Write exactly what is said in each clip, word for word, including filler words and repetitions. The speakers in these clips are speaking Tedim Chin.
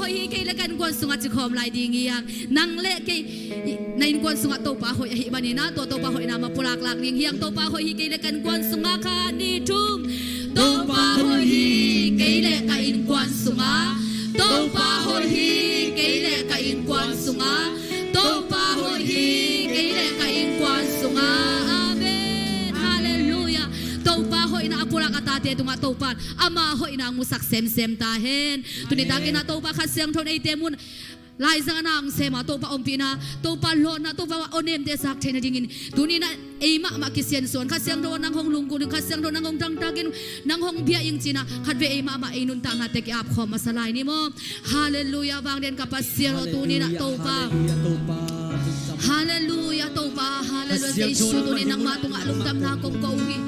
Hoih hi kei le ka innkuan sungah ci khawm lai ding hi hang. Nang le kei na innkuan sungah Topa hoih ahih manin ah, tua Topa hoihna mah pulaklak ding hi hang. Topa hoih hi kei le ka innkuan sungah, khat, nih, thum. Topa hoih hi kei le ka innkuan sungah. Topa hoih hi kei le ka innkuan sungah. Topa hoih hi kei le ka innkuan sungah. Amen. Halleluiah. Topa hoihna a pulak a tate tungah Topa in ama hoihna musak semsem ta hen. Tuni takin ah Topa Kha Siangtho in eite mun, laizang a na hong sem a, Topa ompihna, Topa lawnna, Topa awnemte zak theih nadingin tuni in ah ei mahmah kisiansuah in, Kha Siangtho nang hong lunggulh in, Kha Siangtho nang hong thangtak in, nang hong bia ing ci-in ah khatvei ei mahmah ei nuntaknate ki-ap khawm masa lai ni maw. Halleluiah. Vanglian ka Pasian aw, tuni in ah Topa. Halleluiah Topa. Halleluiah. Jesu, tuni in nangmah tungah lungdamna kong ko uh hi.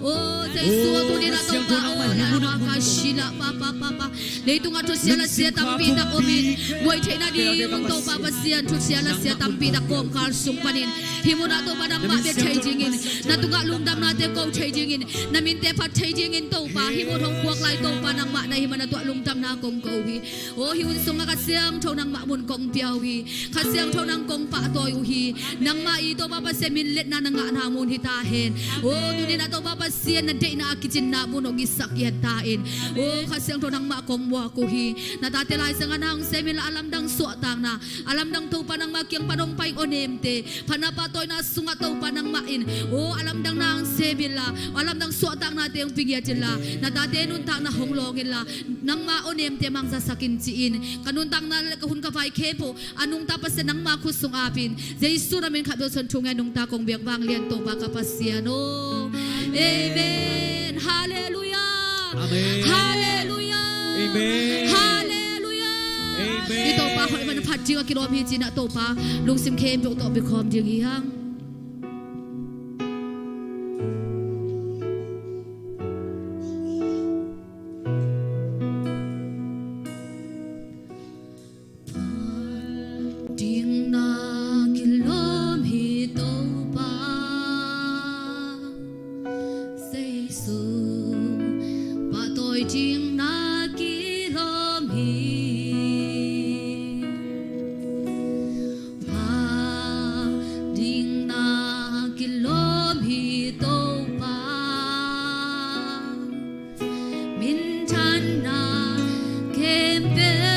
O Jesu, tuni in ah Topa, o la ma ka shi la pa pa pa pa. Leitungah thusia lasia tampi tak om in, buai theih nading Topa Pasian, thusia lasia tampi tak kawmkal sung panin hih munah Topa nangmah bia thei dingin, na tungah lungdamnate ko thei dingin, na minte phat thei dingin Topa, hih mun hong puak lai Topa nangmah na hih manin tua lungdamna kong ko uh hi. O hih hun sungah Kha Siangtho nangmah mun kong pia uh hi. Kha Siangtho nang kong pahtawi uh hi. Nangmah i Topa Pasian minletna na ngahna mun hi ta hen. O tuni in ah Topa Pasian na deihna a kicinna mun hong hisak hiat ta in. O Kha Siangtho nangmah kong muak uh hi. Na tate laizang a na hong sem inla a lamdang suahtakna, a lamdang Topa nangmah kiang pan hong pai awnemte, phatna pahtawina sungah Topa nangmah in, o a lamdang na hong sem inla, a lamdang suahtaknate hong pia ngiat inla, na tate nuntakna hong lawng inla, nangmah awnemte mangzasak in ci-in, ka nuntakna le ka hun ka vai khempeuh a nungta Pasian nangmah khut sung ap in, Jesu na min khat bel cun thu ngen nungta kong biak. Vanglian Topa ka Pasian aw. Amen. Halleluiah. Amen. Halleluiah. Amen. Halleluiah. Amen. I Topa hoih man phat ding a kilawm hi ci-in ah Topa lungsim khempeuh tawh biakhawm ding hi hang. Ding na kilawm hi Topa, Jesu, pahtawi ding na kilawm hi. Phat ding na kilawm hi Topa, minthanna khempeuh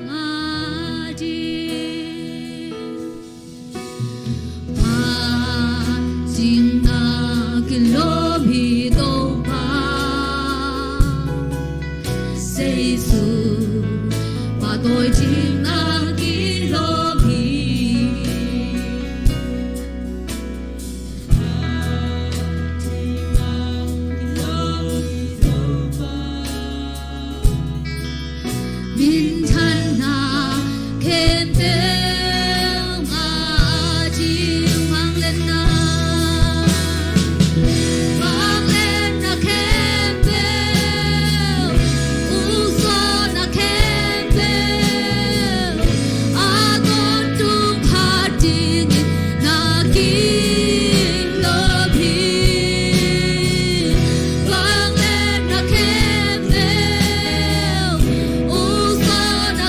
ngah ding. Phat ding na kilawm hi Topa, Jesu, pahtawi ding na kilawm hi. Minthanna khempeuh ngah ding. Vanglianna, vanglianna khempeuh, ukzawhna khempeuh a tawntung phat dingin na kilawm hi. Vanglianna khempeuh, ukzawhna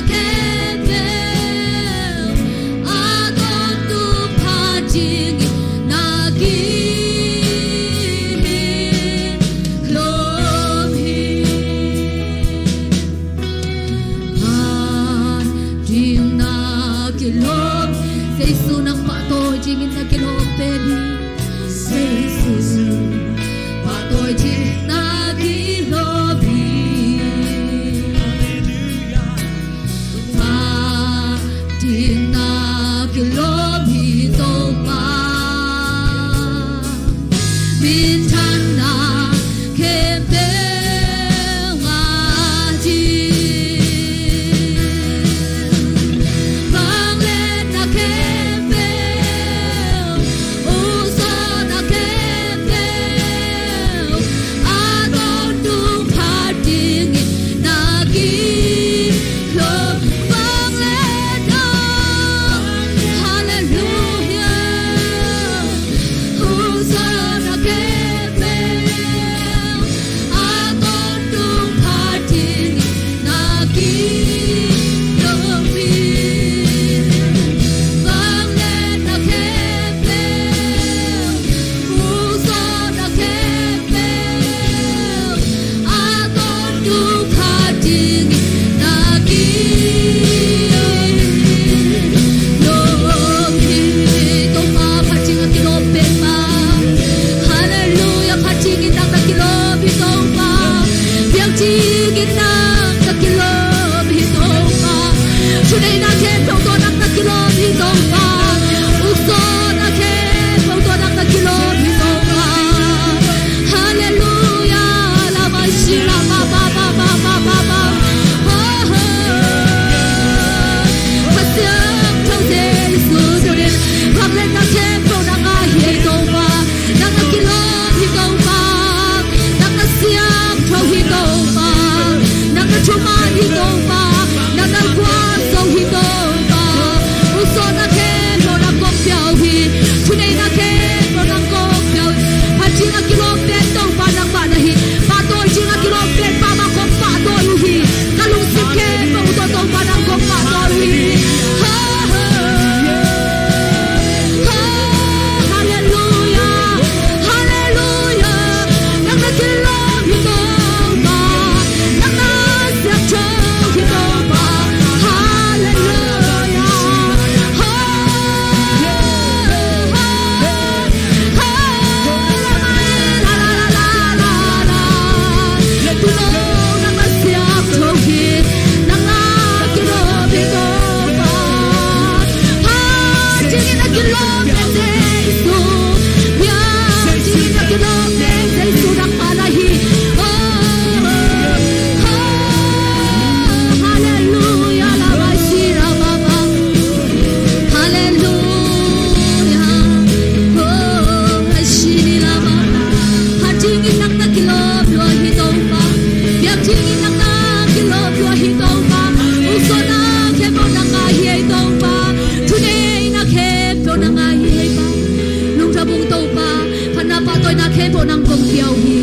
Nang kong pia uh hi,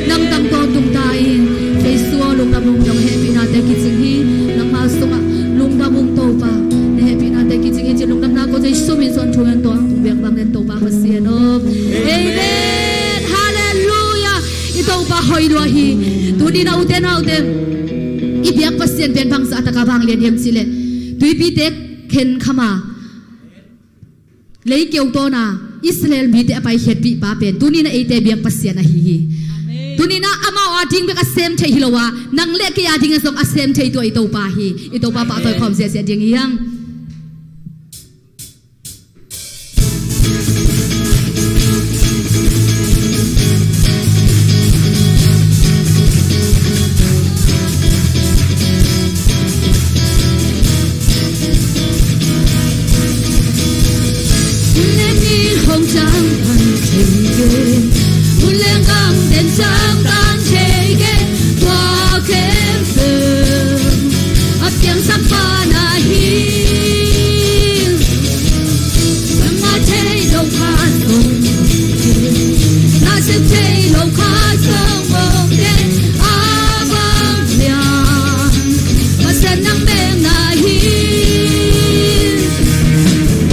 nang tang tawntung ta in. Jesu aw, lungdam ung, nang hehpihnate kicing hi. Nangma sungah lungdam ung Topa, na hehpihnate kicing hi. Cih lungdamna ko Jesu min suang thu ngen tawh hong biak bang nen Topa Pasian aw. Amen. Halleluiah. I Topa hoih lua hi. Tuni-in ah ute naute, i biak Pasian pen bangzah tak a vanglian hiam cih leh, tuipite khenkham a, leikeu tawn a Israel mite a paikhiatpih pa pen tuni-in ah eite biak Pasian ahi hi. Amen. Tuni-in ah amau a ding bek a sem thei hi lo a, nang le kei a ding a zong a sem thei tua i Topa hi. I Topa pahtawi khawm ziahziah ding hi hang. Hun le ni hong ciang pan thei kei, hun le gam ten ciang tan thei kei, tua khempeuh a piangsak pa na hi. Nang a thei lo kha zong, na sem thei lo kha zong, mong te a bang lian, Pasian nang bek na hi.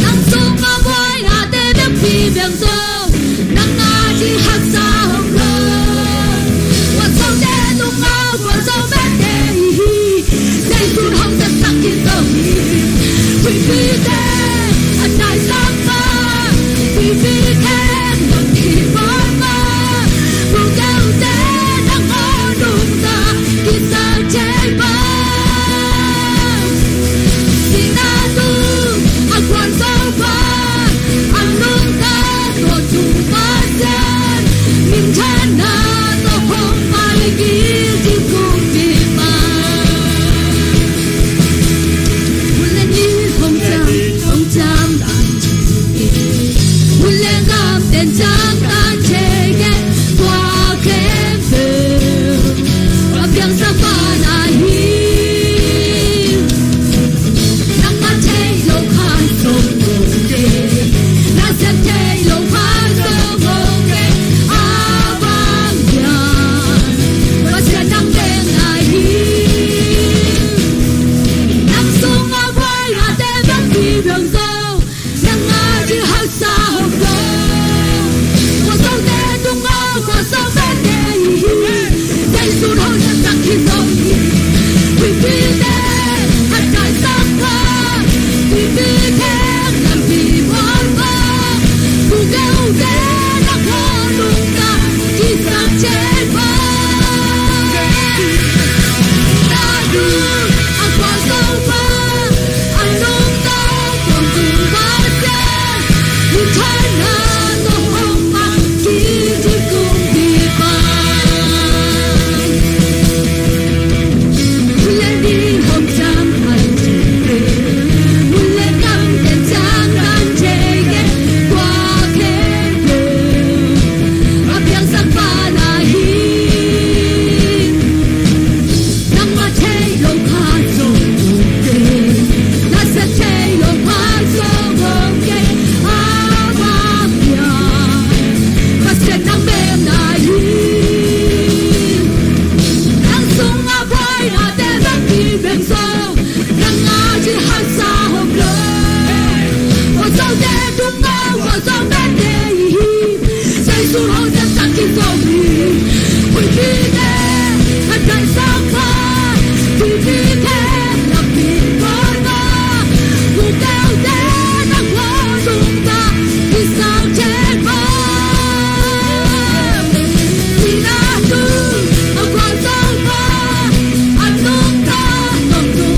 Nang sung a buai nate bek pi bek zong, nang a ci haksa hong lo. Tua zong te tung a, tua zong bek te hi. Jesu hong sepsak khin zo hi. Tuipite a taisak pa, tuipi khempeuh a kipawl pa, bukeute nang aw nungta kisak thei pa. Sihna tung a kuan zo pa, a nungta tua tung Pasian, minthanna tawh hong pai kik ding kumpipa. Hun le ni hong ciang, hong ciang tan thei kei, hun le gam ten ciang tan thei kei, tua khempeuh a piangsak pa na hi. Nang a thei lo kha zong mong te, na sem thei lo kha zong mong te, a bang lian, Pasian nang bek na hi. Nang sung a buai nate bek pi bek zong, nang a ci haksa hong lo. Kua zong te tung a, kua zong bek te hi. Jesu hong sepsak khin zo hi. Tuipite a taisak pa, tuipi khempeuh a kipawl pa, bukeute nang aw nungta kisak thei pa. Sihna tung a kuan zo pa, a nungta tua tung Pasian, minthanna tawh hong pai kik ding kumpipa. Hun le ni hong ciang tan thei kei, hun le gam ten ciang tan thei kei, tua khempeuh a piangsak pa na hi. Nang a thei lo kha zong mong te, na sem thei lo kha zong mong te, a bang lian, Pasian nang bek na hi. Nang sung a buai nate bek pi bek zong, nang a ci haksa hong lo. Kua zong te tung a, kua zong bek te hi. Jesu hong sepsak khin zo hi. Tuipite a taisak pa, tuipi khempeuh a kipawl pa, bukeute nang aw nungta kisak thei pa. Sihna tung a kuan zo pa, a nungta tua tung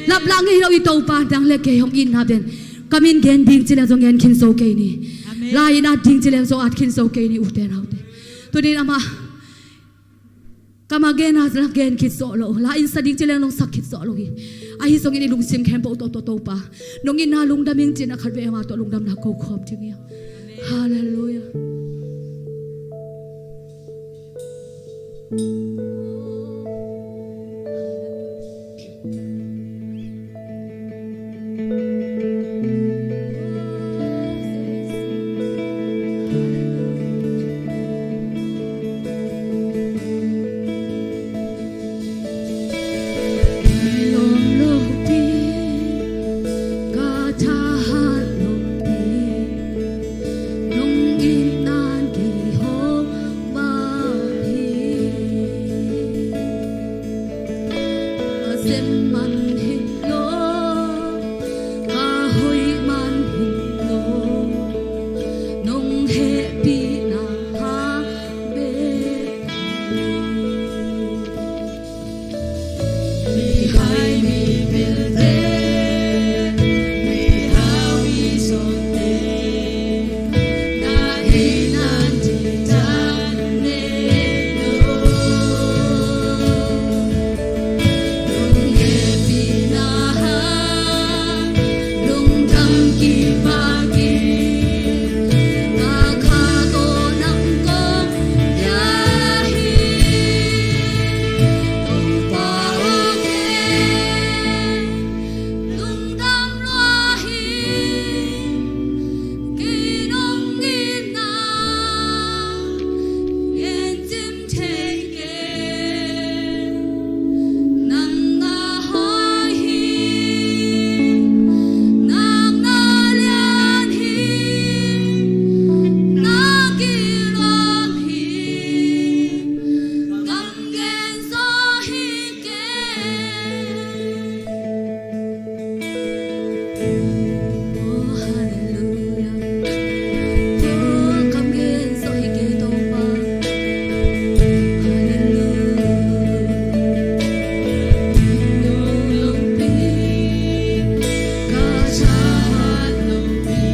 Laplah ngei lo i Topa, nang le kei hong itna pen ka min gen ding ci leng zong gen khin zo kei ni. Amen. La in at ding ci leng zong at khin zo kei ni, ute naute. Tuni in amah ka ma gen a la gen khit zawh lo, la in sa ding ci leng nong sak khit zawh lo hi. Ahi zongin i lungsim khempeuh tawh, tawh Topa nong itna lungdam ing ci-in a khatvei amah tawh lungdamna ko khawm ding hi. Halleluiah. Sem man hi lo, ka hoih man hi lo, nong hehpihna hang bek. Mihai mipilte, mihau mizawngte, Lungdam lua hi, kei nong itna gen cim thei kei. Nang na hoih hi, nang na lian hi, na kilawm hi, kam gen zaw hi kei. Oh, halleluiah. Oh, kam gen zaw hi kei Topa. Halleluiah. Lungpi ka thahat lungpi,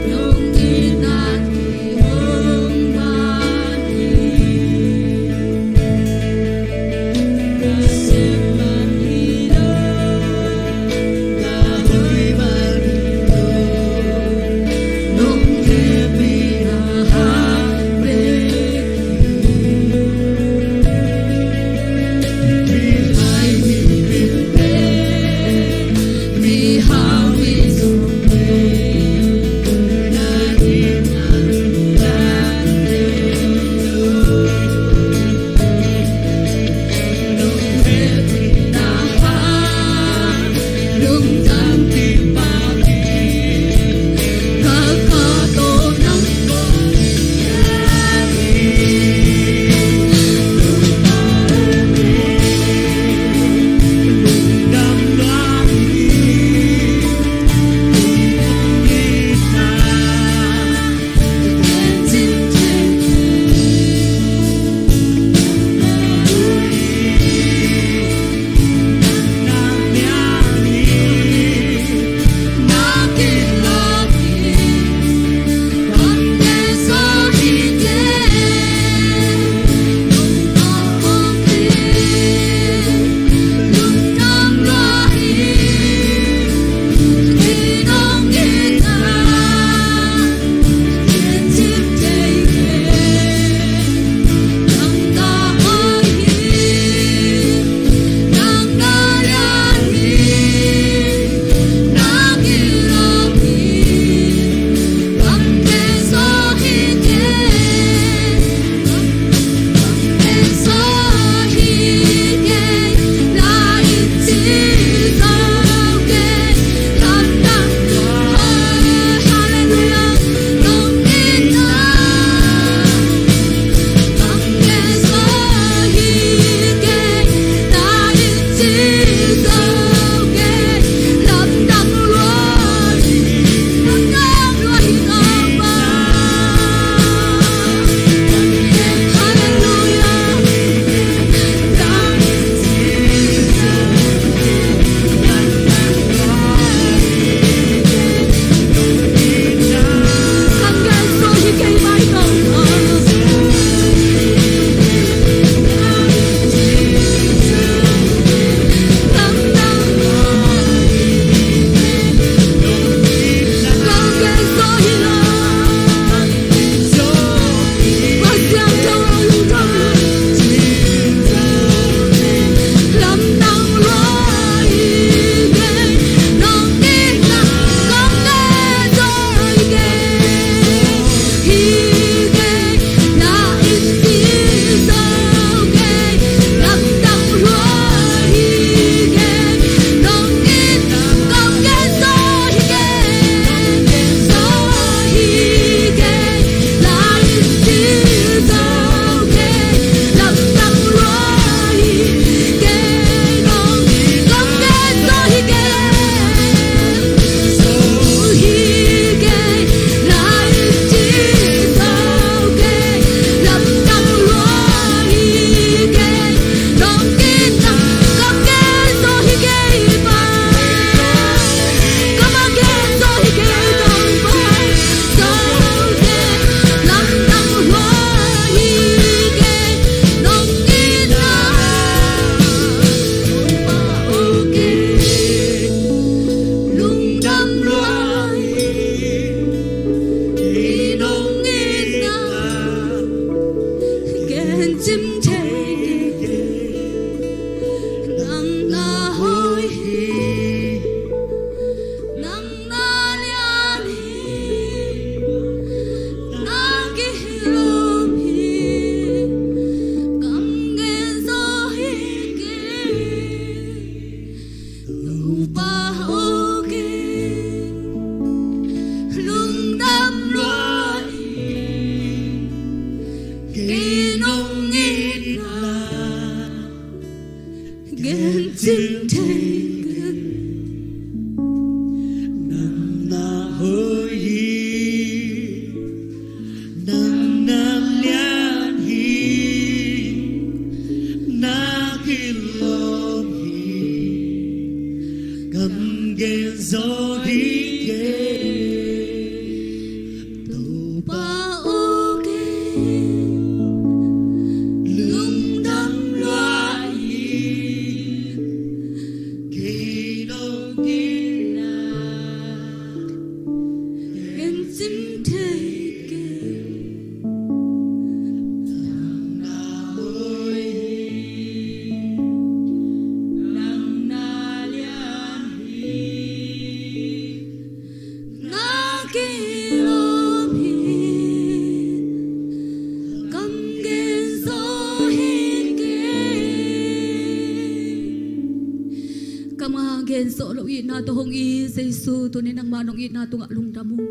lungkitna kihong man hi. Pa aw, kei lungdam lua ing, kei nong itna gen cing thei keng. Nang na hoih hi, nang na lian hi, na kilawm hi, kam gen zaw ding kei. Topa aw, kei lungdam lua ing, kei nong itna gen cing thei keng. Nang na hoih hi, nang na lian hi, na kilawm hi, kam gen zaw hi keng. Kam a gen zawh loh itna tawh hong it Jesu, tuni nangmah nong itna tungah lungdam ung.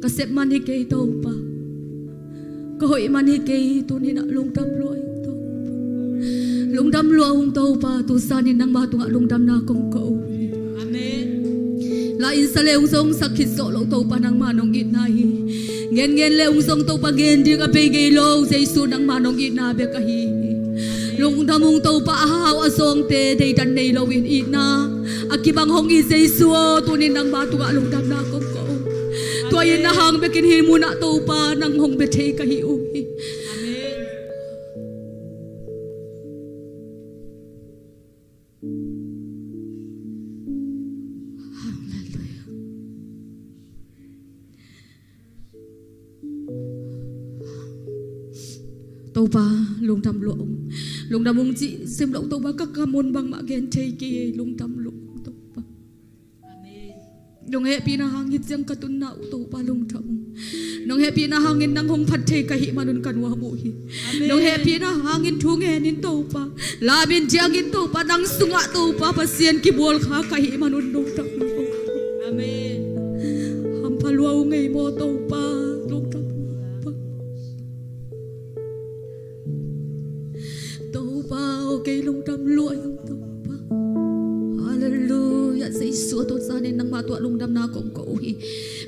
Ka sep man hi kei Topa, ka hoih man hi kei, tuni-in ah lungdam lua ung Topa. Lungdam lua ung Topa, tu zanin nangmah tungah lungdamna kong ko uh hi. Amen. La in sa le ung zong sak khit zawh loh Topa, nangmah nong itna hi. Gen gen le ung zong Topa, gen ding a bei ngei lo, Jesu nangmah nong itna bek ahi hi. Lungdam ung Topa, a hau a zawngte deidan nei loin itna a kibang hong it Jesu aw, tuni-in nangmah tungah lungdamna kong ko uh. Tua in na hang bekin hih munah Topa nang hong bia thei ka hi uh hi. Amen. Halleluia. Topa, lungdam lua ung. Lungdam ung cih sim loh Topa, ka kam un bangmah gen thei kei, lungdam lua ung Topa. Amen. Nong hehpihna hangin ciang ka tunna uh Topa, lungdam ung. Nong hehpihna hangin nang hong phat thei ka hih manun ka nuam uh hi. Amen. Nong hehpihna hangin thu ngenin Topa, lamin ciangin Topa, nang sungah Topa Pasian kibual kha ka hih manun lungdam ung. Amen. Hampha lua ung ei maw Topa, lungdam ung Topa. Topa aw, kei lungdam lua ing Topa. Halleluia. Jesu, tu zanin nangmah tungah lungdamna kong ko uh hi.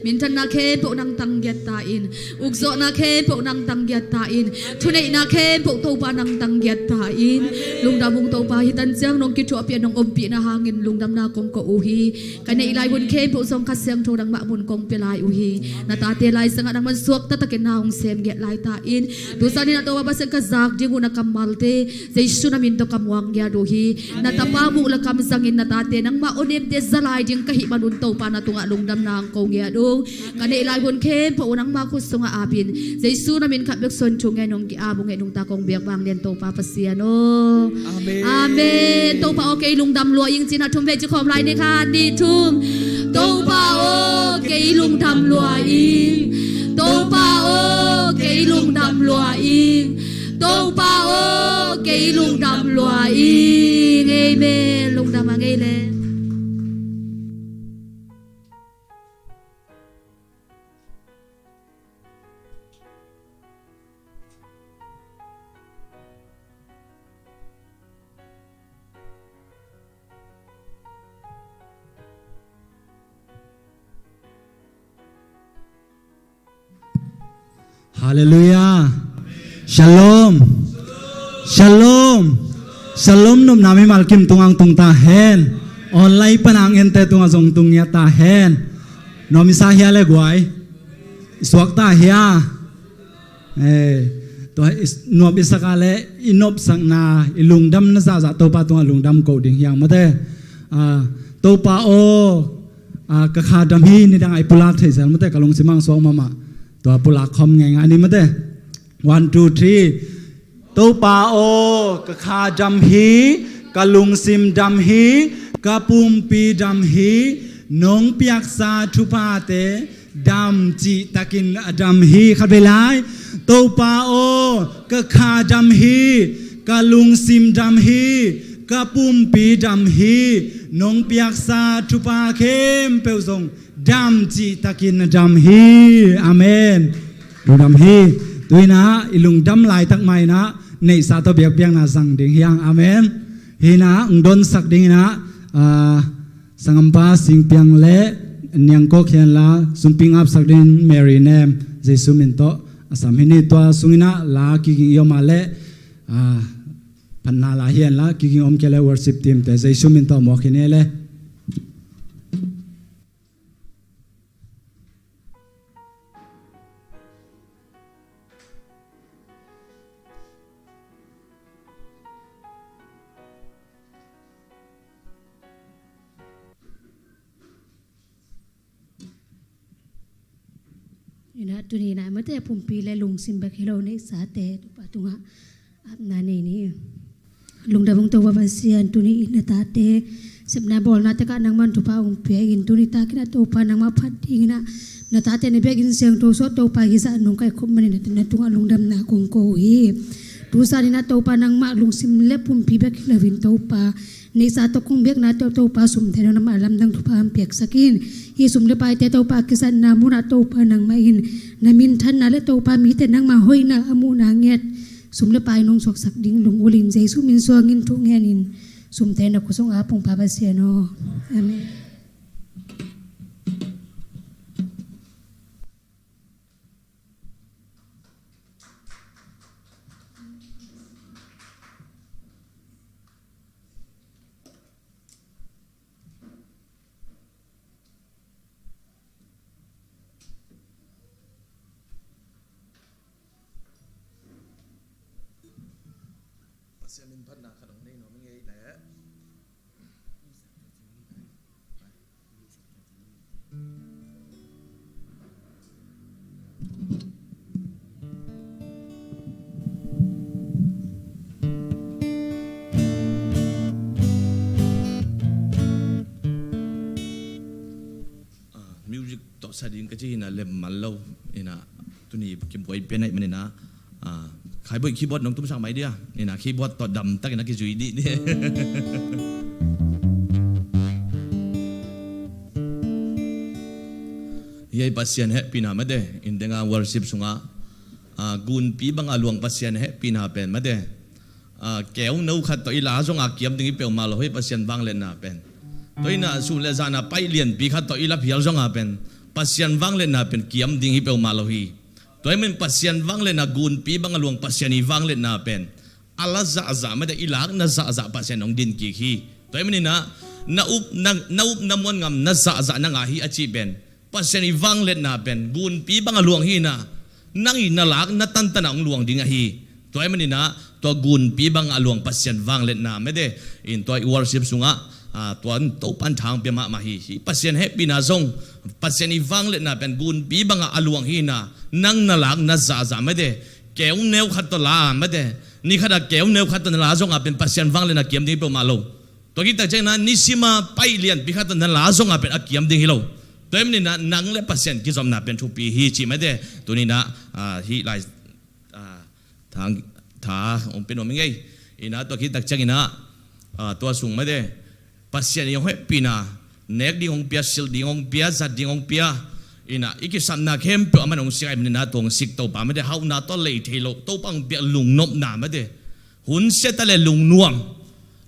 Minthanna khempeuh nang tang giat ta in. Ukzawhna khempeuh nang tang giat ta in. Thuneihna khempeuh Topa nang tang giat ta in. Lungdam ung Topa, hih tan ciang nong kithuahpih a nong ompihna hangin lungdamna kong ko uh hi. Ka neih lai hun khempeuh zong Kha Siangtho nangmah mun kong pia lai uh hi. Na tate lai sangah nangman suakta takin na hong sem giat lai ta in. Tu zanin ah Topa Pasian, ka zak ding uh na kammalte Jesu na min tawh ka muang giat uh hi. Na tapa muh le kam zangin na tate nangmah awnemte za lai ding ka hih manun Topa na tungah lungdamna hong ko giat ung. Ka neih lai hun khempeuh uh nangmah khut sungah apin, Jesu na min khat bek suang thu ngen hong ki-ap ung ei, nungta kong biak vanglian Topa Pasian aw. Amen. Amen. Topa aw, kei lungdam lua ing ci-in ah thum vei ci khawm lai ni, khat, nih, thum. Topa aw, kei lungdam lua ing. Topa aw, kei lungdam lua ing. Topa aw, kei lungdam lua ing. Amen. Lungdam a ngei le. Halleluia. Shalom. Shalom. Shalom nopna mimal kim tungah tung ta hen. Online pan a ngente tungah zong tung ngiat ta hen. Nuam i sa hia le guai? I suak ta hia? Eh, tua i s-, nuam i sak a le i nopsakna, i lungdamna zahzah Topa tungah lungdam ko ding hi hang mate. Ah, Topa aw, ah, ka kha dam hi, nidang a i pulak thei zel mate, ka lungsim ah suak mahmah. Tua pulak khawm ngeingai ni mate. One, two, three. Topa aw, ka kha dam hi, ka lungsim dam hi, ka pumpi dam hi, nong piaksa thuphate dam cihtakin a dam hi. Khatvei lai. Topa aw, ka kha dam hi, Ka lungsim dam hi, ka pumpi dam hi, nong piaksa thupha khempeuh zong dam cihtakin na dam hi. Amen. Lungdam hi. Tu-in ah i lungdam laitak mah in ah neihsa tawh biakpiakna zang ding hi hang. Amen. Hi-in ah hong donsak ding in ah, ah, sanggampa Singpiang le Niangkok hi-in la, sumpi ngapsak ding Mary Nem, Jesu min tawh a sam hi ni. Tua sungin ah la kiging i om a leh, ah, phatna la hi-in la, kiging om kei leh worship team te Jesu min tawh mawk hi ni le. Ina tuni-in ah mate pumpi le lungsim bek hi lo neihsate Topa tungah apna nei ni. Lungdam ung Topa Pasian, tuni-in na tate sepna bawlna tekah nangman thupha hong pia in, tuni takin ah Topa nangmah phat dingin ah na tate na biakinn siangtho suah Topa hizah nong kaihkhop manin na tungah lungdamna kong ko uh hi. Tu zanin ah Topa nangmah lungsim le pumpi bek hi loin Topa neihsa tawh kong biakna tawh Topa sumte nangmah lamdang thupha hong piaksak in. Hih sum le paite Topa a kizatna munah Topa nangmah in na minthanna le Topa mite nangmah hoihna a muhna ngiat sum le pai nong suaksak ding lungul in Jesu min suangin thu ngenin sumte na khut sungah pungpa Pasian aw. Amen. Pasian min phatna khat hong nei nuam ing ei leh. Ah, music tawh sa ding ka ci hi-in ah lem man lo. Ina tuni kibuai pen ahih manin ah, ah, Khaiboih keyboard nong tumsak mai dia. Ina keyboard tawh damtakin a kizui dih ni. Hiai Pasian hehpihna mate, in denga worship sungah, ah, gunpi banga luang Pasian hehpihna pen mate, ah, keuneu khat tawh i la zongah kiam ding hi peuhmah lo hi Pasian vangliatna pen. Tua-in ah sum le zahna paih lianpi khat tawh i la phial zongah pen Pasian vangliatna pen kiam ding hi peuhmah lo hi. Tua ahih manin Pasian vangliatna gunpi banga luang Pasian i vangliatna pen a la zahzah mate, i lakna zahzah Pasian hong din kik hi. Tua ahih manin ah na up, na, na up na muan ngam na zahzah na ngah hi a cih pen Pasian i vangliatna pen gunpi banga luang hi-in ah nang i na lakna tantanah hong luang ding ahi. Tua ahih manin ah tua gunpi banga luang Pasian vangliatna mate, in tua i worship sungah, ah, tua Topa'n thang pia mahmah hi. Hih Pasian hehpihna zong, Pasian i vangliatna pen gunpi banga luang hi-in ah nang na lakna zahzah mate, keuneu khat tawh la mate, ni khat a keuneu khat tawh na la zongah pen Pasian vangliatna kiam ding hi peuhmah lo. Tua khit tak ciangin ah nisim a paih lianpi khat tawh na la zongah pen a kiam ding hi lo. Tua ahih manin ah nang le Pasian kizopna pen thupi hi cih mate, tuni-in ah, ah, hih lai, ah, tha, tha hong pia nuam ing ei. Ina tua khit tak ciangin ah, ah, tua sung mate, Pasian i hong hehpihna, nek ding hong pia, silh ding hong pia, zat ding hong pia. Ina i kisapna khempeuh aman hong sik ahih manin ah tua hong sik Topa mate, hauhna tawh lei thei lo Topa hong piak lungnopna mate, hun sia ta le lungnuam,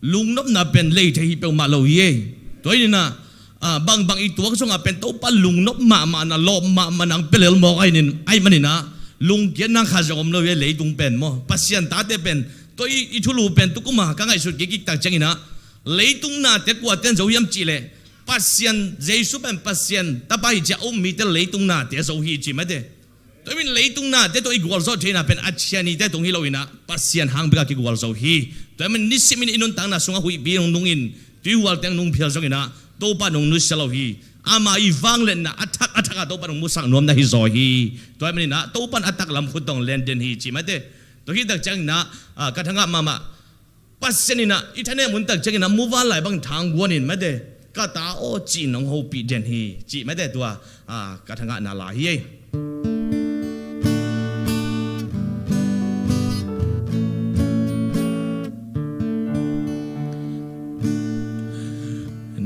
lungnopna pen lei thei hi peuhmah lo hi ei. Tua ahih manin ah, ah, bangbang i tuak zongah pen Topa lungnop mahmahna, lawp mahmahna hong pia lel mawk ahih manin, ahih manin ah lungkiatna khat zong om lo hi ei leitung pen maw. Pasian tate pen, tua i, i thulu pen tukum a ka ngaihsut kik khit tak ciangin ah leitung nate kuate'n zo hiam cih leh Pasian, Jesu pen Pasian Tapa hi ci-a a um mite leitung nate zo hi ci mate. Tua ahih manin leitung nate tawh i gualzawh theihna pen a cianite tung hi lo-in ah Pasian hang bek a kigualzo hi. Tua ahih manin nisimin i nuntakna sungah huihpi hong nungin, tuihual teng nung phial zongin ah Topa nong nusia lo hi. Ama i vangliatna a thak a thak a Topa nong musak nuam na hi zaw hi. Tua ahih manin ah Topa'n a taklam khut tawh hong len den hi ci mate. Tua khit tak ciangin ah, ah, ka thangah mahmah Pasian in ah i thanem hun tak ciangin ah muvanlai bang thang guanin mate, ka ta aw ci-in hong hopih den hi cih mate tua, ah, ka thangahna la hi ei.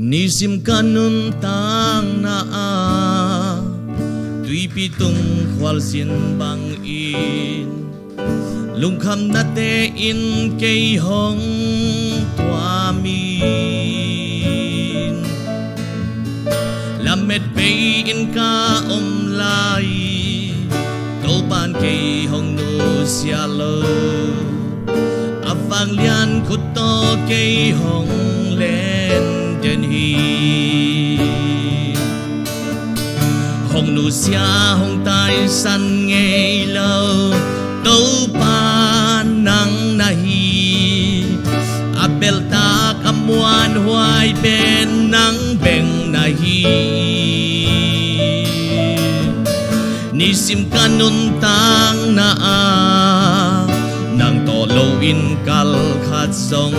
Nisim ka nuntakna ah tuipi tung khualzin bangin lungkhamnate in kei hong tuam in. Lamet bei in ka om lai, Topa'n kei hong nusia lo. A vanglian khut tawh kei hong lenden hi. Hong nusia hong taisan ngei lo, Topa nang na hi. A peltak a muanhuai pen nang bek na hi. Nisim ka nuntakna ah nang tawh loin kal khat zong,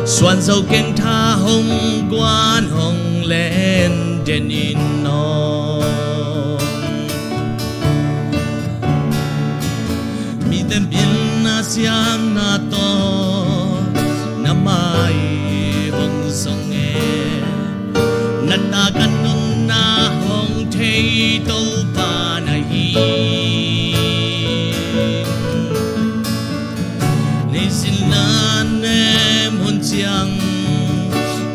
suanzo keng tha hong guan hong lenden in aw. Mite min a siamna tawh na mai hong zong e, na ta ka nunna hong thei Topa na hi. Nisim na nem hun ciang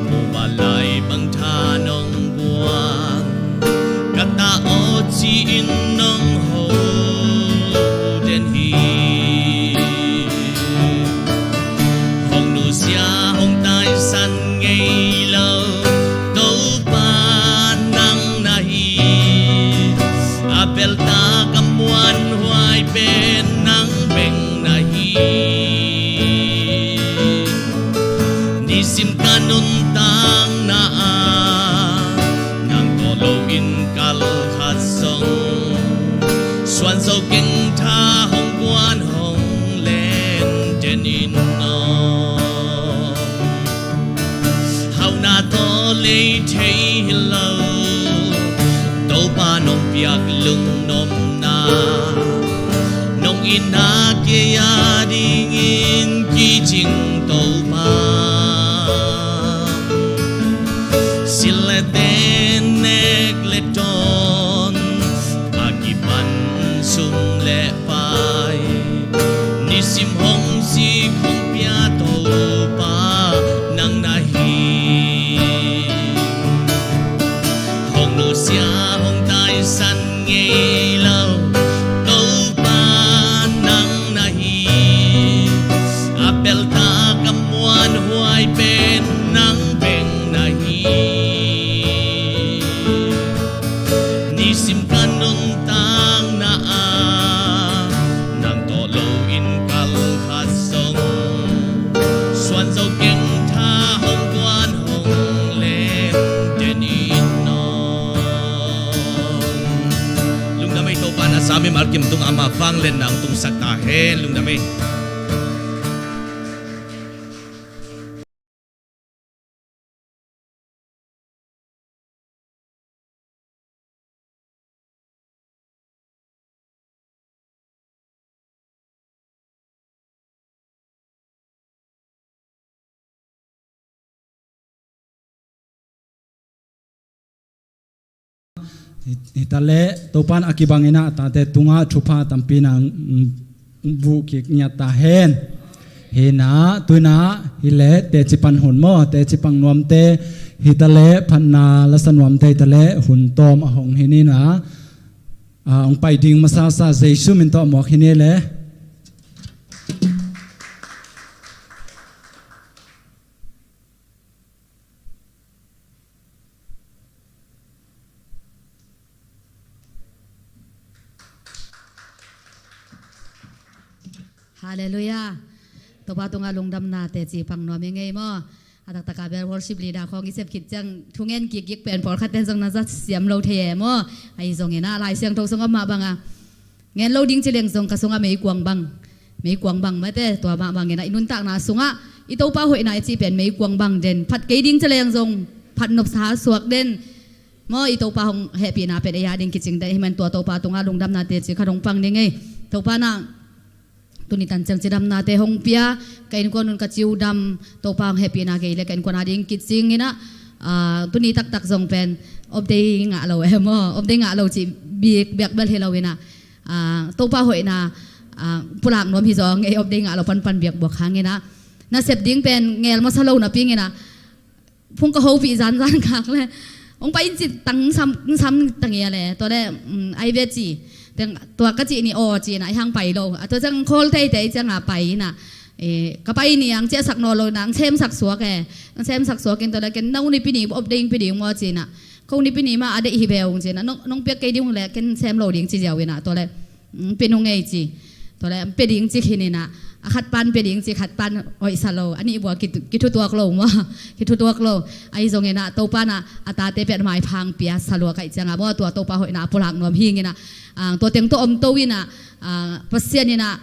muh va lai bang tha nong guan, ka ta aw ci-in nong ho den hi. Hong nusia hong taisan ngei lo, Topa nang na hi. A peltak a muanhuai pen nang bek na hi. Nisim ka nuntakna ah nang tawh loin kal khat zong, suanzo keng tha hong guan hong lenden in aw. Hauhna tawh lei thei hi lo, Topa nong piak lungnopna, nong itna kei a dingin kicing Topa. Silh le ten, nek le tawn, a kipan sum le pai, nisim hong sik hong pia Topa nang na hi. Hong nusia hong taisan ngei lo, Topa nang na hi. A peltak a muanhuai pen nang bek na hi. Nisim ka nuntakna ah nang tawh loin kal khat zong, suanzo keng tha hong guan hong lenden in aw. Lungdam ei. Topa'n a za mimal kim tungah ama vangliatna hong tungsak ta hen. Lungdam ei. Hi, hi ta leh, Topa'n a kibangin ah a tate tungah thupha tampi nang, mm, vuh kik ngiat ta hen. Hi na, tu-in ah, hi leh, teci pan hun maw, teci pan nuamte, hi ta leh, phatna lasa nuamte, hi ta leh, hun tawm a hong hi ni na, a, hong pai ding masasa, Jesu min tawh mawk hi ni leh. Halleluiah. Topa tungah lungdamna teci pang nuam i ngei maw? A taktak a bel worship leader khawng i sep khit ciang thungen kikik pen pawlkhat ten zong na za siam lo thei e maw? Ahi zongin ah Lai Siangtho sungah mah bang a ngen lo ding ci leng zong ka sungah meikuang bang, meikuang bang mate, tua mah bangin ah i nuntakna sungah i Topa hoihna i cih pen meikuang bang den, phat kei ding ci leng zong phat nopsa suak den maw, i Topa hong hehpihna pen ei a ding kicing den ahih man tua Topa tungah lungdamna teci khat hong pang ding ei. Topa na Tuni tan ciang cidamnate hong pia, ka innkuan un ka ciu dam, Topa hong hehpihna kei le ka innkuan a ding kicing inah, ah, tuni taktak zong pen update ngah lo e maw, update ngah lo cih bik biakbel hi lo inah, ah, Topa hoihna, ah, pulak nuam hi zong ei update ngah lo panpan biakbuak hang inah, nasep ding pen ngel masa lo napi inah, phung ka hopih zanzan khak le hong pai in ci tang sam, sam tang ia le tua le, um, ai ve ci teng tua ka cih ni aw ci na i hang pai lo a, tua ciang khawl teitei cianga pai ina, eh, ka pai ni ang ciahsak naw lo na ang semsak suak e, ang semsak suak in tua le ken nau ni pini op ding pini maw ci na, ko ni pini ma a deih hi ve ung ci na, nong, nong piak kei ding le ken sem lo ding ci ziau ina tua le, mm, pia nung ei ci. Tua le, pia ding ci khin ina, a khat pan pia ding ci, khat pan hoihsa lo, a nih bua kithu, kithutuak lo maw, kithutuak lo. Ahi zong ina, Topa na, a tate piat maiphang pia sa lua kaih cianga maw, tua Topa hoihna a pulak nuam hing ina, ah, tua teng tua om to ina, ah, Pasian ina,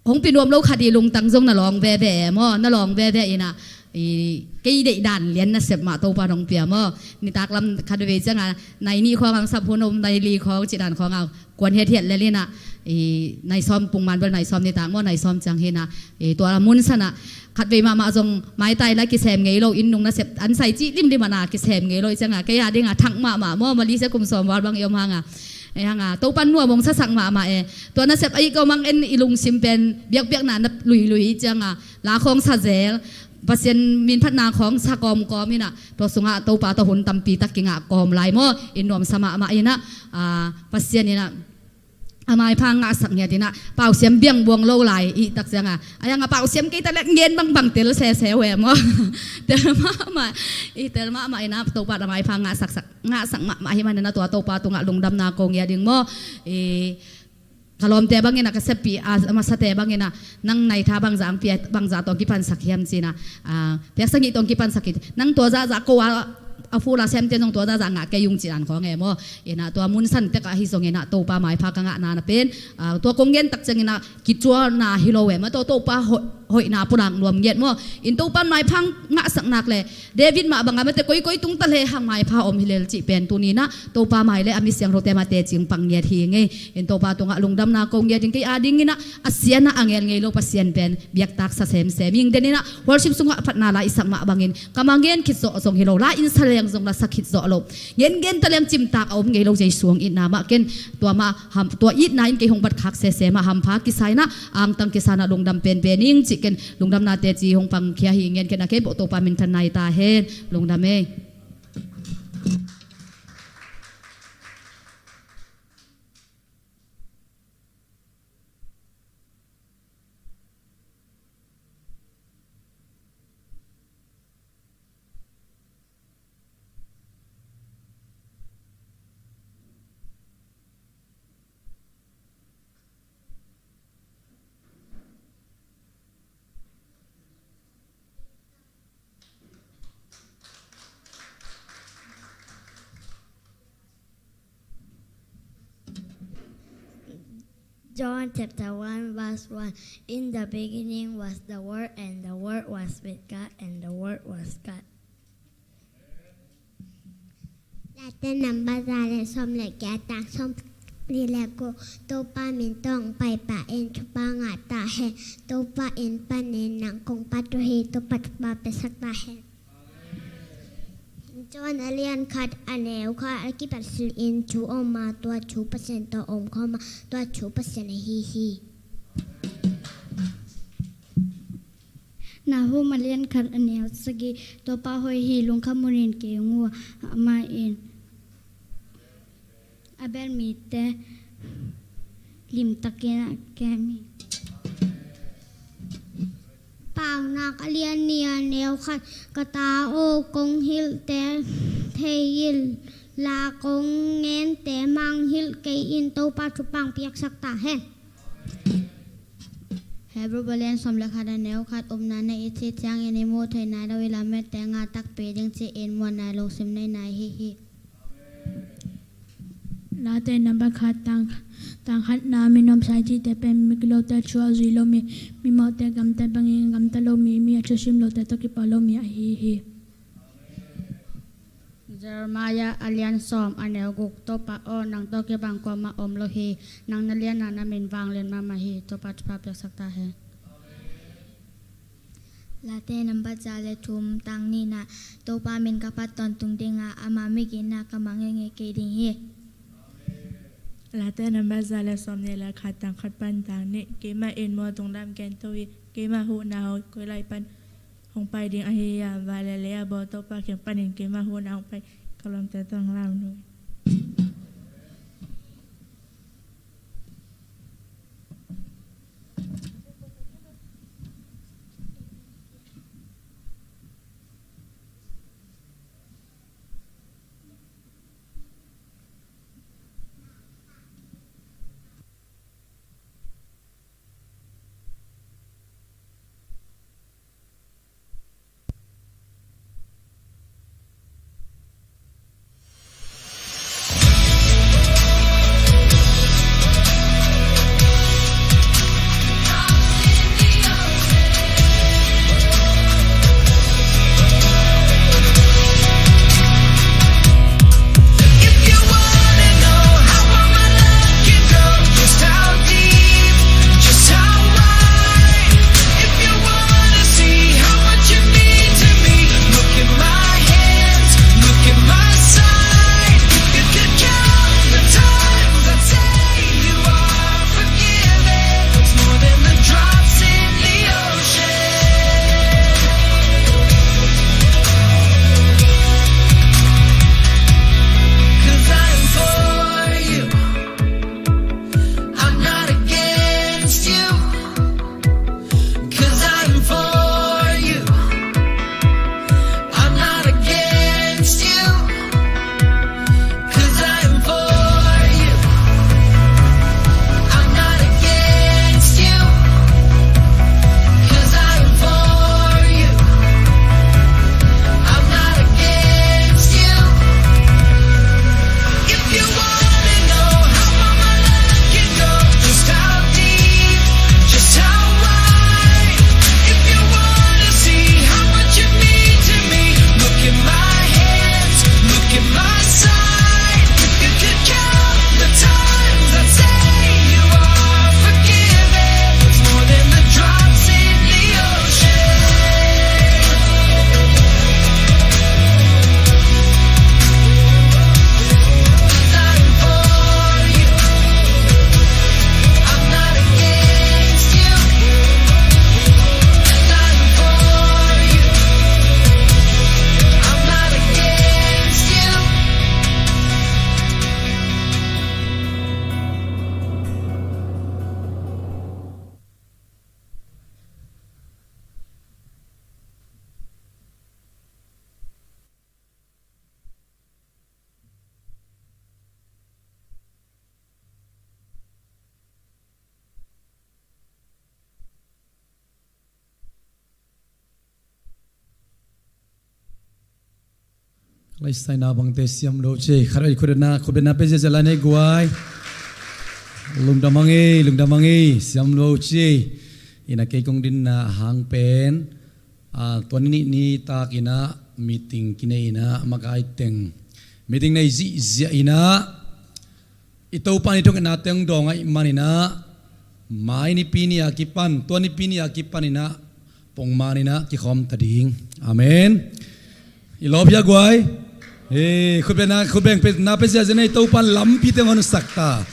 hong pi nuam lo khat i lungtang zong na lawng veve e maw, na lawng veve ina, i, kei deih dan lian nasep mah Topa nong pia maw. Nitak lam khat veve cianga, nai nih khawng ang sap hun om, nai li khawng cih dan khawng a, kuan hiathiat lel ina, i, nai sawm pungman bel nai sawm nitak maw, nai sawm ciang hi ina, i, tua mun sana, khat vei mahmah zong maitai la kisem ngei lo, inn nung nasep, an sai cih limlim ana kisem ngei lo, i cianga, kei a dinga thak mahmah maw, Malaysia kum sawm val bang i om hanga. E hanga, Topan nuam hong sasak mahmah e. Tua nasep ahi ko mang en i lungsim pen, biakbiakna na luilui i cianga, la khawng sa zel, Pasian min phatna khawng sa kawmkawm ina, tua sungah Topa tua hun tampi tak kingah kawm lai maw, in nuamsa mahmah ina, ah, Pasian ina, a maiphang ngahsak ngiat ina, pausiam biang buang lo lai i tak cianga, a ianga pausiam kei ta le ngen bangbang tel sese we maw. Tel mahmah, i tel mahmah ina, Topa a maiphang ngahsaksak, ngahsak mahmah hi man ina tua Topa tungah lungdamna ko ngiat ding maw. I, ka lawmte bangin a ka seppi a masate bangin a nang naitha bangza ang pia bangza tawng kipansak hiam cina, a, piaksa ngih tawng kipansak hi nang tua zahzah ko a, a fula semte zong tua zahzah ngah kei ung cinan khawng e maw. Ina tua mun san tek ahi zong ina Topa maipha ka ngahna na pen, a, tua kong gen tak ciang ina kicuana hi lo e maw, tua Topa hoih hoihna pulak nuam ngiat maw. In Topan maiphang ngahsak nak le David mah banga mate koikoi tungta le hang maipha om hi lel cih pen tuninah Topa mai le a mi siangthote mate cing pang ngiat hi ngei. In Topa tungah lungdamna ko ngiat in kei a dinginah a sianah a ngel ngei lo Pasian pen biaktak sa semsem ing. Deninah worship sungah phatna la i sak mah bangin ka ma ngen khit zawh zong hi lo, la in sa leng zong la sa khit zawh lo. Ngen gen ta leng cimtak a om ngei lo Jesu hong itna mah ken tua mah ham, tua itna in kei hong bat khak sese mah hampha kisa inah angtang kisa inah lungdam penpen ing cih ken lungdamna teci hong pangkhia hi ngen ken a kei bawh Topa minthan nai ta hen. Lungdam ei. John chapter one verse one. In the beginning was the Word, and the Word was with God, and the Word was God. Late namba za le sawm le giat, tang sawm li le ku. Topa min tawh hong pai pa in thupha ngah ta hen. Topa in panin nang kong pat uh hi. Topa thupha piasak ta hen. John a lian khat a neu khat a kipat silh in thu om a, tua thu Pasian tawh om khawm a, tua thu Pasian ahi hi. Nahum a lian khat a neu sagih. Topa hoih hi, lungkham hunin kei hong hu a, amah in a bel mite limtakin a kem hi. Paunak a lian nih a neu khat. Ka ta aw, kong hilhte thei in la, kong gente mangngilh kei in. Topa thupha hong piaksak ta hen. Hebrew a lian sawm le khat a neu khat. Upna nei i cih ciangin i muh theih nai lo i lamette ngah takpi ding ci-in muan nai lungsim nei nai hi hi. Late namba khat, tang, tang khatna. Minomsa i cihte pen migilote thu a zui lo mi, mimawhte gamte bangin gamta lo mi, mi a thusim lote tawh kipah lo mi ahi hi. Jeremiah a lian sawm a neu guk. Topa aw, nang tawh kibang kuamah om lo hi. Nang na lianna na min vanglian mahmah hi. Topa thupha piaksak ta hen. Late nambat za le thum, tang nihna. Topa min ka phat tawntung ding a, ama migitna ka mang ngei kei ding hi. Late nambat za le sawm nih le khat, tang khat pan tang nih. Keimah in mual tung lam ken to hi. Keimah huhna hong koi lai pan hong pai ding ahi a, van le lei a bawl Topa kiang panin keimah huhna hong pai. Ka lawmte tawh lam nu. Laisaina bangte siam lo ci ei. Khat vei khutbetna, khutbetna pe ziazia lai nei guai. Lungdam hang ei, lungdam hang ei, siam lo ci ei. Ina kei kong dinna hang pen, a, tua ni nih ni tak ina meeting kinei ina makai teng meeting nei zihziah ina i Topa in i thungetnate hong dawng ahih maninah, mai nipi ni a kipan, tua nipi ni a kipan inah pongman inah kikhawm ta ding. Amen. I lawp hia guai? Hei, khutbetna, khutbetna pe ziazia nei, Topa in lampite hong honsak ta.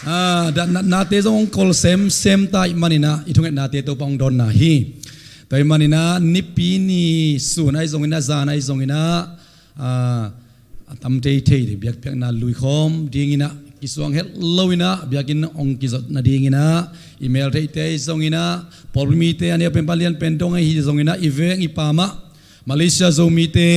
Ah, da, na, nate zong hong kol semsem ta ahih maninah i thungetnate Topa hong dawnna hi. Tua ahih maninah nipi ni sun ahi zonginah, zan ahi zonginah, ah, a tam teitei ding biakpiakna luikhawm dinginah kisuang het loinah biakinn hong kizot nadinginah, i mel theite ahi zonginah, pawlpi mite a neu pen pan lian pen dong ahi zonginah, i veng i pamah Malaysia Zomite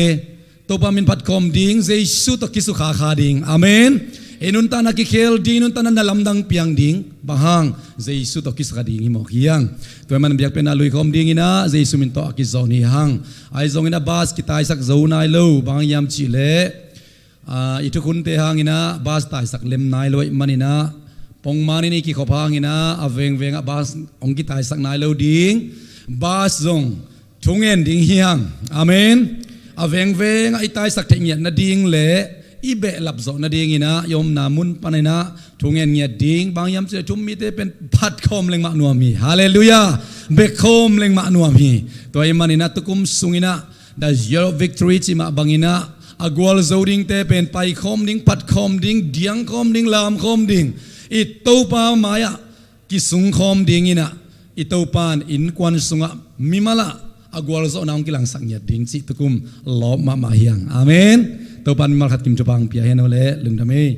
Topa min phatkhawm ding, Jesu tawh kisukha kha ding. Amen. I nuntakna kikhel ding, i nuntakna na lamdang piang ding. Bang hang? Jesu tawh kisukha ding hi mawk hi hang. Tua ahih man biakpiakna luikhawm dinginah Jesu min tawh a kizawn hi hang. Ahi zonginah bus kitaisak zo nai lo, bang hang hiam cihleh, ah, i thukhunte hanginah bus taisak lem nai lo ahih maninah pongman in i kikhop hanginah a vengvengah bus hong kitaisak nai lo ding. Bus zong thungen ding hi hang. Amen. a vengvengah i taisak theih ngiat nading le i behlap zawh nadinginah i omna mun paninah thungen ngiat ding, bang hiam cih leh thu-um mite pen phatkhawm lengmah nuam hi. Halleluiah. Bekkhawm lengmah nuam hi. Tua ahih maninah tukum sunginah The Year of Victory cih mah banginah a gualzo dingte pen paikhawm ding, phatkhawm ding, diangkhawm ding, lamkhawm ding, i Topa mai-ah kisungkhawm dinginah i Topa in innkuan sungah mimal ah a gualzawhna hong kilangsak ngiat ding cih tukum lawp mahmah hi hang. Amen. Topa in mimal khat kim thupha hong pia hen aw le, lungdam ei.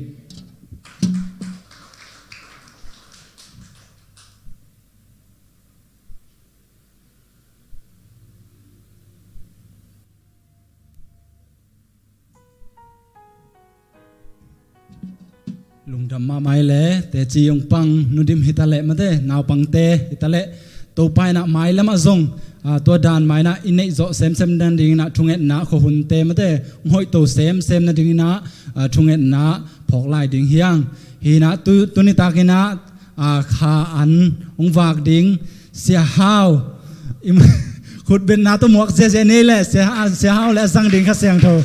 Lungdam mahmah ei le, teci hong pang Nu Dim hi ta leh, mate, naupangte hi ta leh, Topa innah mailamah zong, ah, tua dan mainah i neih zawh semsem nadinginah thungetna, khuahunte, mate, hong hoihto semsem nadinginah, ah, thungetna phawk lai ding hi hang. Hinah tu, tuni takinah, ah, kha an hong vak ding Sia Hau, im, khutbetna tawh muak ziahziah ni le, Sia, Sia Hau le a zang ding Kha Siangtho.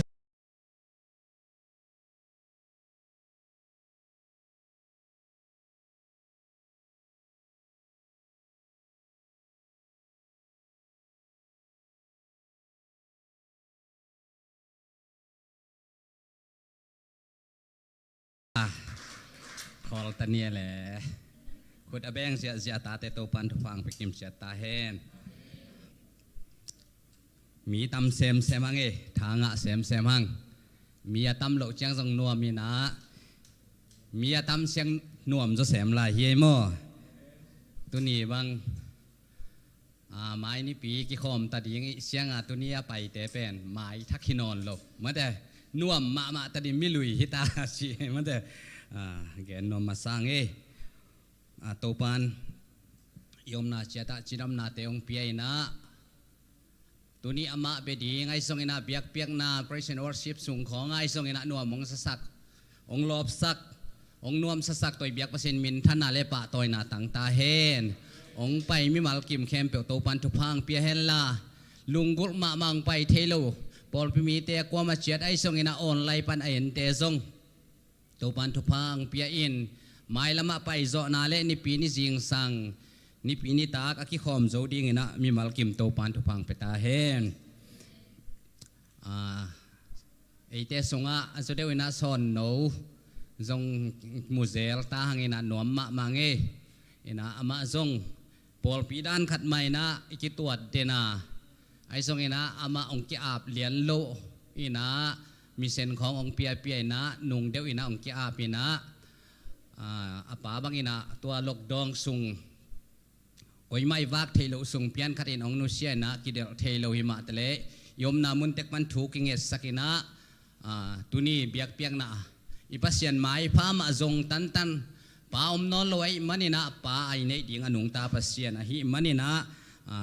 Khawl ta ni le. Khut a beng ziahziah a tate Topan thupha hong pia kimciat ta hen. Mi tam semsem hang e, tha ngah semsem hang. Mi a tam loh ciang zong nuam inah, mi a tam ciang nuam zaw sem lai hi ei maw? Tuni bang, a, mai nipi kikhawm ta ding i hih cianga tuni a paite pen mai thak hi nawn lo, mate, nuam mahmah ta ding, mi lui hi ta ci, mate, a, gen nuam masa ing ei. A, Topan i omna ciatah cidamnate hong pia inah, tuni amah bia ding ahi zonginah, biakpiakna praise and worship sung khawng ahi zonginah nuam hong sasak, hong lawpsak, hong nuamsasak tawh i biak Pasian minthanna le pahtawina tang ta hen. Hong pai mimal kim khempeuh Topan thupha hong pia henla, lunggulh mahmah hong pai thei lo pawlpi mite, a kuamah ciat ahi zonginah online pan a ente zong Topan thupha hong pia in, mailamah paizawhna le nipi ni zingsang, nipi nitak a kikhawm zo dinginah mimal kim Topan thupha hong pia ta hen. A, eite sungah a zaw deuh inah Sawn No zong muzel ta hanginah nuam mahmah ing ei. Inah amah zong pawlpi dan khat mah inah i kituat den a, ahi zonginah amah hong ki-ap lian loh inah, mission khawng hong piapia inah, nung deuh inah hong ki-ap inah, a, a pa banginah tua lockdown sung koimah i vak theih loh sung pian khatin hong nusia inah kidelh thei lo hi mah taleh, i omna mun tek pan thu kingetsak inah, a, tuni biakpiakna i Pasian maipha mah zong tantan, pa om nawn lo ahih maninah pa a i neih ding a nungta Pasian ahih maninah, a,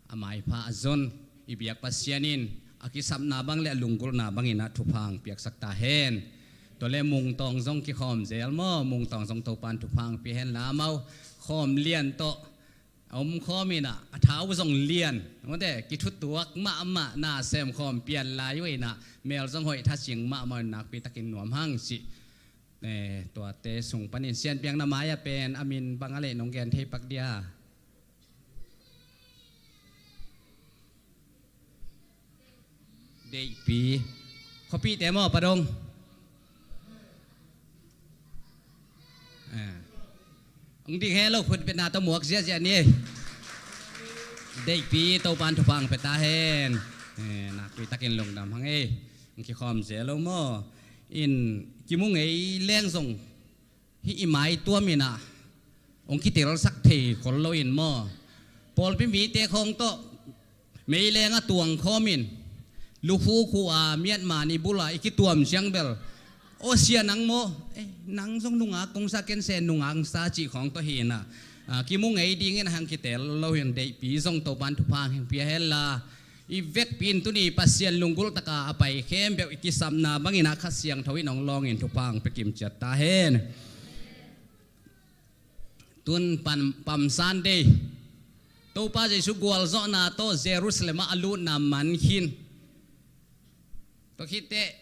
a maipha a zon i biak Pasian in a kisapna bang le a lunggulhna banginah thupha hong piaksak ta hen. Tua le Mungtawng zong kikhawm zel maw, Mungtawng zong Topan thupha hong pia henla, amau khawm lian tawh a omkhawm inah, a thau zong lian, mate, kithutuak mahmah, na semkhawm pian lai uh inah, mel zong hoih, thacing mahmah in nakpi takin nuam hang cih. Eh, tuate sung panin Sianpiang na mai-ah pen a min bang a leh nong gen thei pak dia? Deihpi. Khuapihte maw, Pa Dong? Eh. Hong ding he lo, khutbetna tawh muak ziahziah ni. Deihpi, Topan thupha hong pia ta hen. Eh, nakpi takin lungdam hang ei. Hong kikhawm zel lo maw? In kimu ngei leng zong hih i mai tuam inah hong kitelsak thei khol loin maw, pawlpi mite khawng tawh meileng a tuang khawmin, lukhu khu a miatman i bula i kituam ciang bel, aw sia nang maw, eh, nang zong nungak kong sa, ken sen nungak sa cih khawng tawh hi inah, ah, kimu ngei dingin a hang kitel lo hi. Deihpi zong Topan thupha hong pia henla, i vekpi in tuni Pasian lunggulh taka a pai khempeuh i kisapna banginah Kha Siangtho in hong lawngin thupha hong pia kimciat ta hen. Tun pan, Palm Sunday, Topa Jesu gualzawhna tawh Jerusalem ah a lutna man khin, Tua khitteh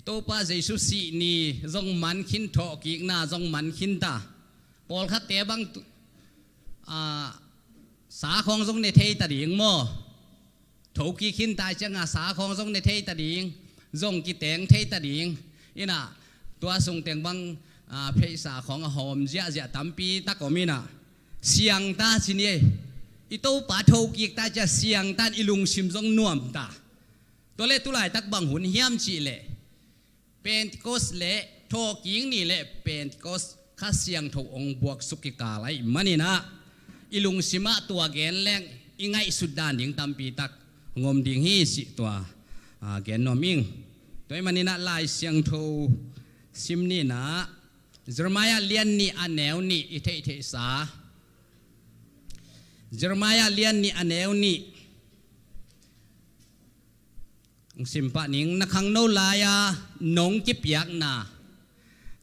Topa Jesu sih ni zong man khin, thawhkikna zong man khin ta. Pawlkhatte bang tu- a, sa khawng zong ne thei ta ding maw? Thokik khin ta cianga sa khawng zong ne thei ta ding, zong kiteng thei ta ding. Inah tua sungteng bang a, pheisa khawng a hawm ziahziah tampi tak om inah, siang ta ci ni ei. I Topa thokik ta cia siang tan i lungsim zong nuam ta. Tua le tulaitak bang hun hiam cih leh Pentecost le thawhkik ni le Pentecost Kha Siangtho hong buaksuk kikal ahih maninah i lungsimah tua gen leng i ngaihsut dan ding tampi tak hong om ding hi cih tua a, gen nuam ing. Tua ahih maninah Lai Siangtho sim ninah Jeremiah lian nih a neu nih i theihtheihsa. Jeremiah lian nih a neu nih. Hong simpah ning. Na khangno lai-a nong kipiakna,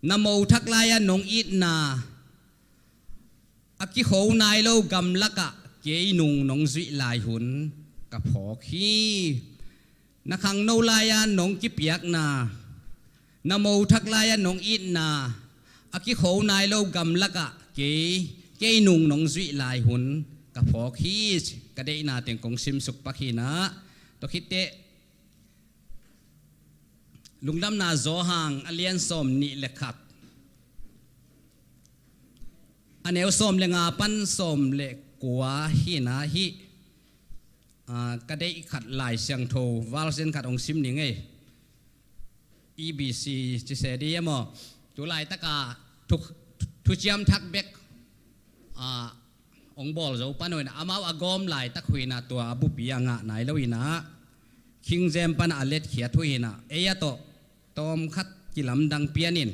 na mothak lai-a nong itna, a kikho nai lo gamlakah kei nung nong zuih lai hun ka phawk hi. Na khangno lai-a nong kipiakna, na mothak lai-a nong itna, a kikho nai lo gamlakah kei, kei nung nong zuih lai hun ka phawk hi. Ka deihna teng kong simsuk pak hinah. Tua khitteh Lungdamna Johan a lian sawm nih le khat, a neu sawm le nga pan sawm le kua hinah hih a, ka deih khat Lai Siangtho version khat hong sim ning ei. E B C ci se di emaw? Tu laitaka thu, thuciam thak bek a, hong bawl zo pan uh inah, amau a gawm laitak uh inah tua a bupi a ngah nai lo inah, King James panah a letkhiat uh inah, ei a tawh tawmkhat kilamdang pianin.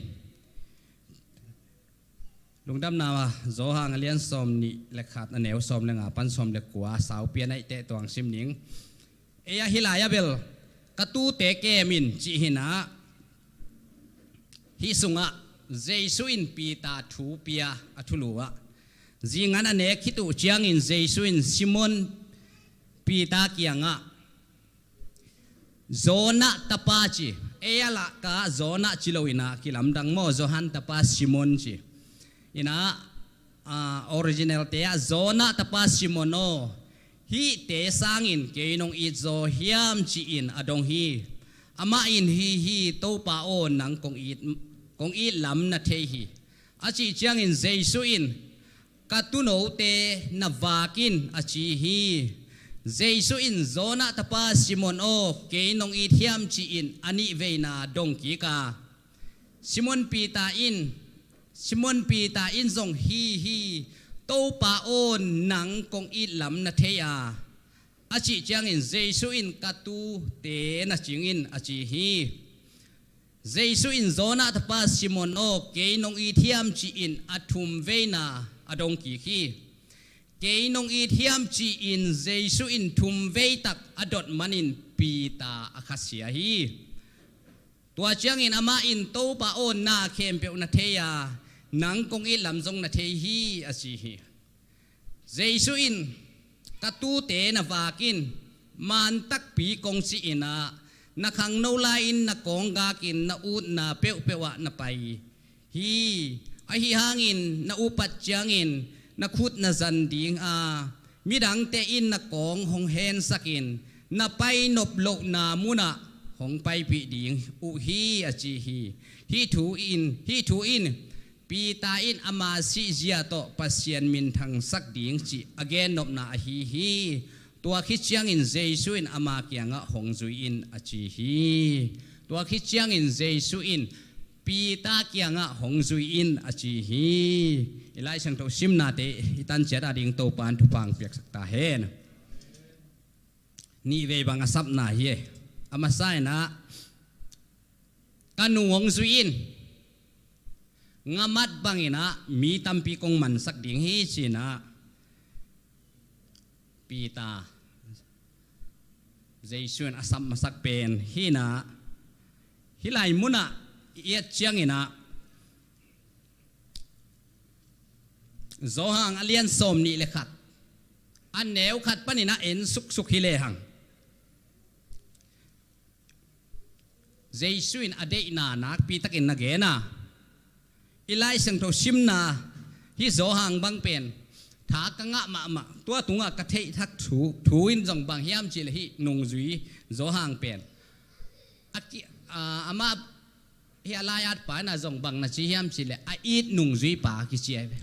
Lungdamna Johan a lian sawm nih le khat, a neu sawm le nga pan sawm le kua sau pian ahih teh tua hong sim ning. Ei a hih lai-ah bel ka tuute kem in cih hinah, hih sungah Jesu in Peter thu pia a thulu ah, zingan a nek khit uh ciangin Jesu in Simon Peter kiangah, Jonah tapa ci. Ei a lahkah Jonah ci lo inah kilamdang maw, Johan tapa Simon ci. Inah a, original te ah, Jonah tapa Simon aw, hihte sangin kei nong it zaw hiam ci-in a dong hi. Amah in, hi hi Topa aw, nang kong it, kong it lam na thei hi, a cih ciangin Jesu in, ka tuunote na vak in a ci hi. Jesu in, Jonah tapa Simon aw, kei nong it hiam ci-in a nihveina dong kik a, Simon Peter in, Simon Peter in zong, hi hi Topa aw, nang kong it lam na thei a, a cih ciangin Jesu in, ka tuute na cing in a ci hi. Jesu in, Jonah tapa Simon aw, kei nong it hiam ci-in a thumveina a dong kik hi. Kei nong it hiam ci-in Jesu in thumveitak a dot manin Peter a khasia hi. Tua ciangin amah in, Topa aw, na khempeuh na thei a, nang kong it lam zong na thei hi a ci hi. Jesu in, ka tuute na vak in, man takpi kong ci-in ah, na khangno lai-in na kawnggak in na utna peuhpeuh ah na pai hi. Ahi hangin na upat ciangin na khut na zan ding a, midangte in na kawng hong hensak in, na pai nop lohna munah hong paipih ding uh hi a ci hi. Hih thu in, hih thu in Peter in ama sihzia tawh Pasian minthangsak ding cih a gennopna ahi hi. Tua khit ciangin Jesu in ama kiangah hong zui in a ci hi. Tua khit ciangin Jesu in Peter kiangah hong zui in a ci hi. I Lai Siangtho simnate i tanciat ading Topa in thupha hong piaksak ta hen. Nihvei bang a sapna hi e. A masa in ah, ka nung hong zui in, ngamat bangin ah mi tampi kong mansak ding hi ci-in ah Peter, Jesu in a sap masak pen hi-in ah, hih lai munah i et ciangin ah, Johan a lian sawm nih le khat, a neu khat panin ah en suksuk hi lehang, Jesu in a deihna nakpi takin na gen a, i Lai Siangtho simna hih Johan bang pen tha ka ngah mahmah, tua tungah ka theih thak thu, thu in zong bang hiam cih leh hih nungzui Johan pen a ki, a, amah hih a lai-at pa in a zong bang na ci hiam cih leh a it nungzui pa kici ahi ve.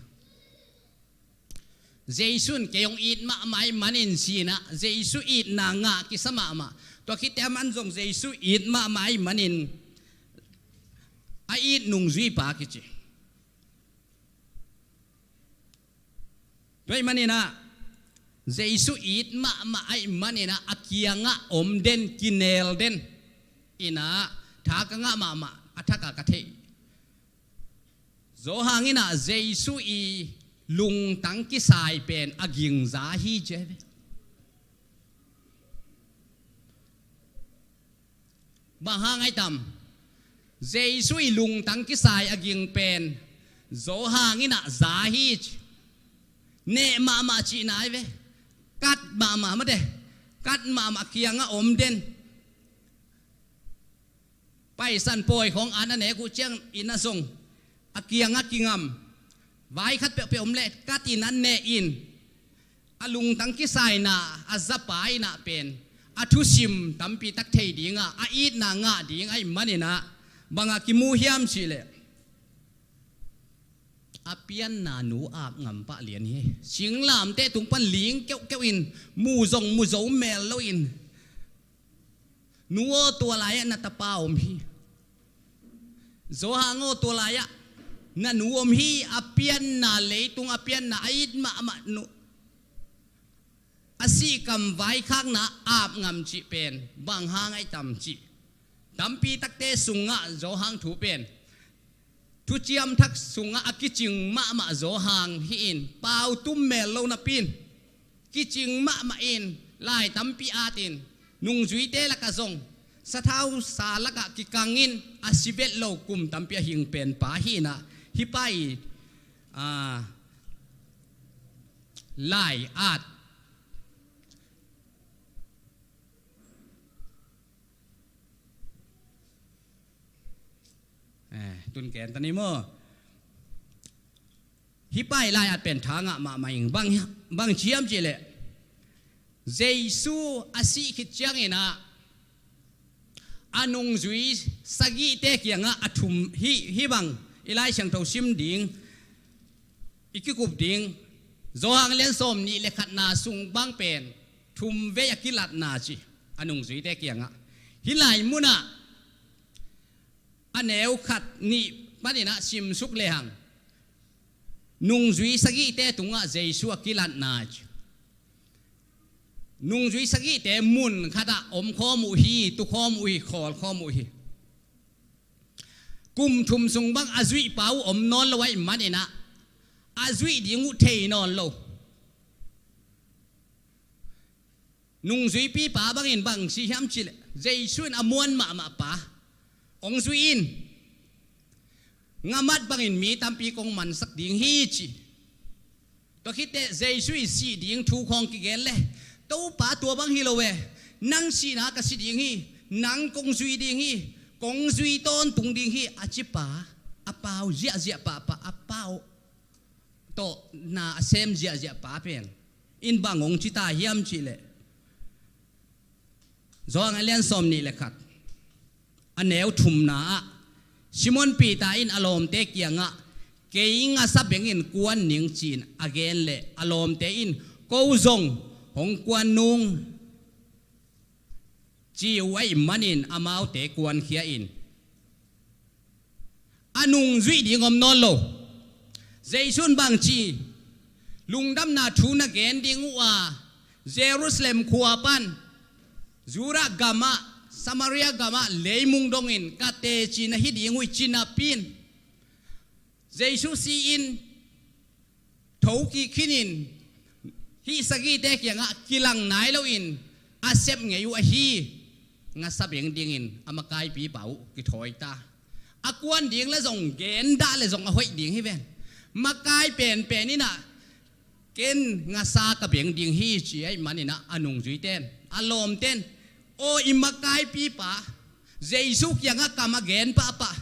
Jesu in kei hong it mahmah ahih manin ci-in ah, Jesu itna ngah kisa mahmah. Tua khit teh aman zong Jesu it mahmah ahih manin a it nungzui pa kici. Tua ahih manin ah, Jesu it mahmah ahih manin ah, a kiangah om den, kinel den in ah, tha ka ngah mahmah, a thak a ka theih. Johan in ah Jesu i lungtang kisai pen a gingza hi ci ahi ve. Bang hang ahi tam? Jesu i lungtang kisai a ging pen Johan in ah za hi ci. Neh mahmah cihna ahi ve. Kat mahmah mate. Kat mahmah, kiangah om den. Paisan pawi khawng an a nek uh ciangin a zong a kiangah kingam. Vai khat peuhpeuh om leh kat in an ne in. A lungtang kisaina, a zapa in ah pen a thusim tampi tak thei dingah, a itna ngah ding ahih manin ah, bang a kimu hiam cih leh a pianna nu ap ngam pah lian hi. Singlamteh tung pan ling keuhkeuh in, mu zong mu zo mel lo in, nu aw, tua lai-ah na tapa om hi. Johan aw, tua lai-ah na nu om hi. A pianna, leitung a pianna, a it mahmah nu, a sihkam vaikhakna ap ngam cih pen bang hang ahi tam cih tampi takte sungah Johan thu pen Thuciam Thak sungah a kicing mahmah Johan hi in, pau tum mel lo napi in, kicing mahmah in, lai tampi at in, nungzuite lakah zong sathau sa lakah kikang in, a si vet lo kum tampi a hing pen pa hi in ah, hih pa i, a, lai-at Eh, tun ken ta ni maw. Hih pa i lai-at pen tha ngah mahmah ing. Bang, bang ci hiam cih leh, Jesu a sih khit ciangin ah, a nungzui sagihte kiangah a thum, hih, hih bang i Lai Siangtho sim ding, i kikup ding, Johan lian sawm nih le khatna sung bang pen thum vei a kilatna ci, a nungzuite kiangah. Hih lai munah a neu khat nih panin ah simsuk lehang, nungzui sagihte tungah Jesu a kilatna ci. Nungzui sagihte mun khatah om khawm uh hi, tu khawm uh hi, khawl khawm uh hi. Kum thum sung bang a zuihpa uh om nawn lo ahih manin ah, a zuih ding uh thei nawn lo. Nungzuipipa bangin bang ci hiam cih leh, Jesu in a muan mahmah pa hong zui in, ngamat bangin mi tampi kong mansak ding hi ci. Tua khit teh Jesu i sih ding thu khawng kigen leh, Topa, tua bang hi lo e, nang sihna ka si ding hi, nang kong zui ding hi, kong zui tawntung ding hi, a ci pa, a pau ziahziah pahpah, a pau tawh na a sem ziahziah pa pen in bang hong ci ta hiam cih leh, Johan a lian sawm nih le khat, a neu thumna ah, Simon Peter in a lawmte kiangah, kei ngasa bengin kuan ning ci-in a gen leh, a lawmte in, ko zong hong kuan nung, ci uh ahih manin amaute kuankhia in, a nungzuih ding om nawn lo. Jesu in bang ci, lungdamna thu na gen ding uh a, Jerusalem khua pan, Judah gamah, Samaria gamah leimung dongin ka teci na hi ding uh hi ci napi in, Jesu si-in thokik khinin, hih sagihte kiangah kilang nai loin a sep ngei uh ahi. Ngasa beng dingin a makaipipa uh kithawi ta. A kuan ding le zong gen dah le zong a hoih ding hi ven. Makai penpen in ah, ken ngasa ka beng ding hi ci ahih manin ah, a nungzuite in, a lawmte in, aw, i makaipipa, Jesu kiangah kam a gen pahpah,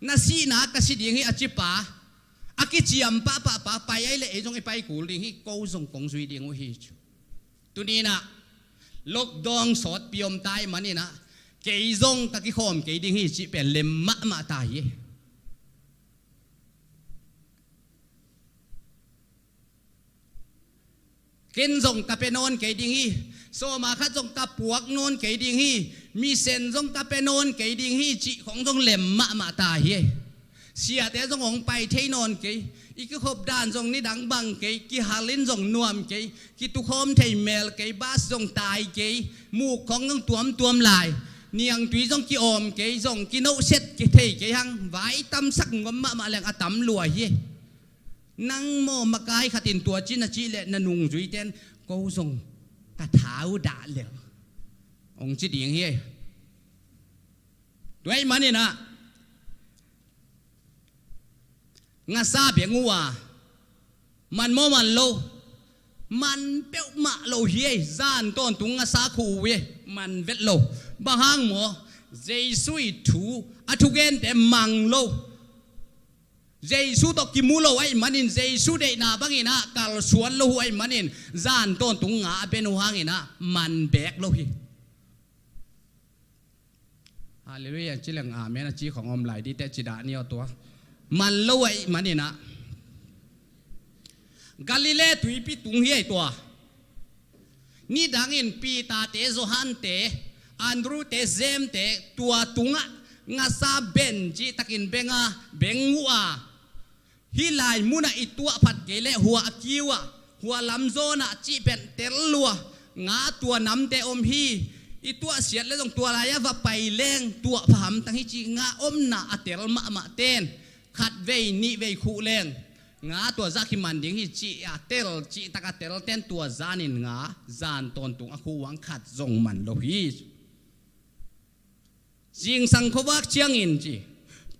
na sihna ka si ding hi a ci pa, a kiciam pahpah pa pai ahih leh ei zong i pai kul ding hi, ko zong kong zui ding uh hi. Tuni-in ah lockdown sawtpi om ta ahih manin ah kei zong ka kikhawm kei ding hi cih pen lem mahmah ta hi. Ken zong ka pia nawn kei ding hi. Sawma khat zong ka puak nawn kei ding hi. Mission zong ka pia nawn kei ding hi cih khong zong lem mahmah ta hi. Siate zong hong pai thei nawn kei. I kikhop dan zong nidang bang kei. Kihal in zong nuam kei. Kitukhawm thei mel kei. Bus zong tai kei. Muk khong zong tuamtuam lai. Niangtui zong ki-awm kei. Zong kinohset kei thei kei hang. Vai tamsak ngom mahmah leng a tam lua hi. Nang maw makai khat in tua ci na cih leh na nungzuite in ko zong ka tha uh dah lel hong ci ding hi. Tua ahih manin ah ngasa beng uh a, man maw man lo, man peuhmah lo hi ei. Zan tawntung ngasa khuh uh ei, man vet lo. Bang hang maw? Jesu i thu, a thugente mang lo. Jesu tawh kimu lo ahih manin, Jesu deihna bangin ah kalsuan lo uh ahih manin, zan tawntung nga a ben uh hangin ah man beek lo hi. Halleluiah, ci leng amen a ci khong om lai dih teh, ci dah ni aw tua. Man lo ahih manin ah. Galilee tuipi tung hi ei tua. Nidangin Peter-te, Johan-te, Andrew-te, James-te tua tungah ngasa ben cihtakin beng a, beng uh a. Hih lai munah i tuah phat kei leh hua a kiu ah, hua lam zawn ah cih pen tel lua. Nga tua namte om hi. I tuahsiat leh zong tua lai-ah va pai leng tuah pha hamtang hi cih nga omna a tel mahmahte in khat vei nih vei khuh leng nga tua zah kiman ding hi cih a tel, cihtak a telten tua zanin nga zan tawntung a khuh uh hang khat zong man lo hi. Zingsang khuavak ciangin ci,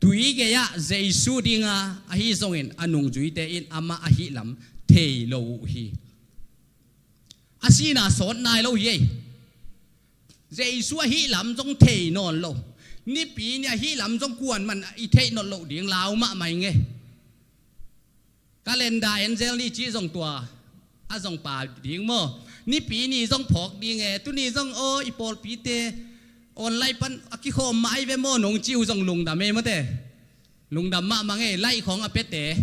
tui gei-ah Jesu dinga ahi zongin a nungzuite in amah ahih lam thei lo uh hi. A sihna sawt nai lo hi ei. Jesu ahih lam zong thei nawn lo. Nipi ni ahih lam zong kuaman i theih nawn loh ding lau mahmah ing ei. Calendar angel ni cih zong tua a zong pa ding maw? Nipi ni zong phawk ding e. Tuni zong aw i pawlpite online pan a kikhawm mah ahi ve maw nong ci uh zong lungdam ei mawte. Lungdam mahmah ing ei, laih khawng a piate.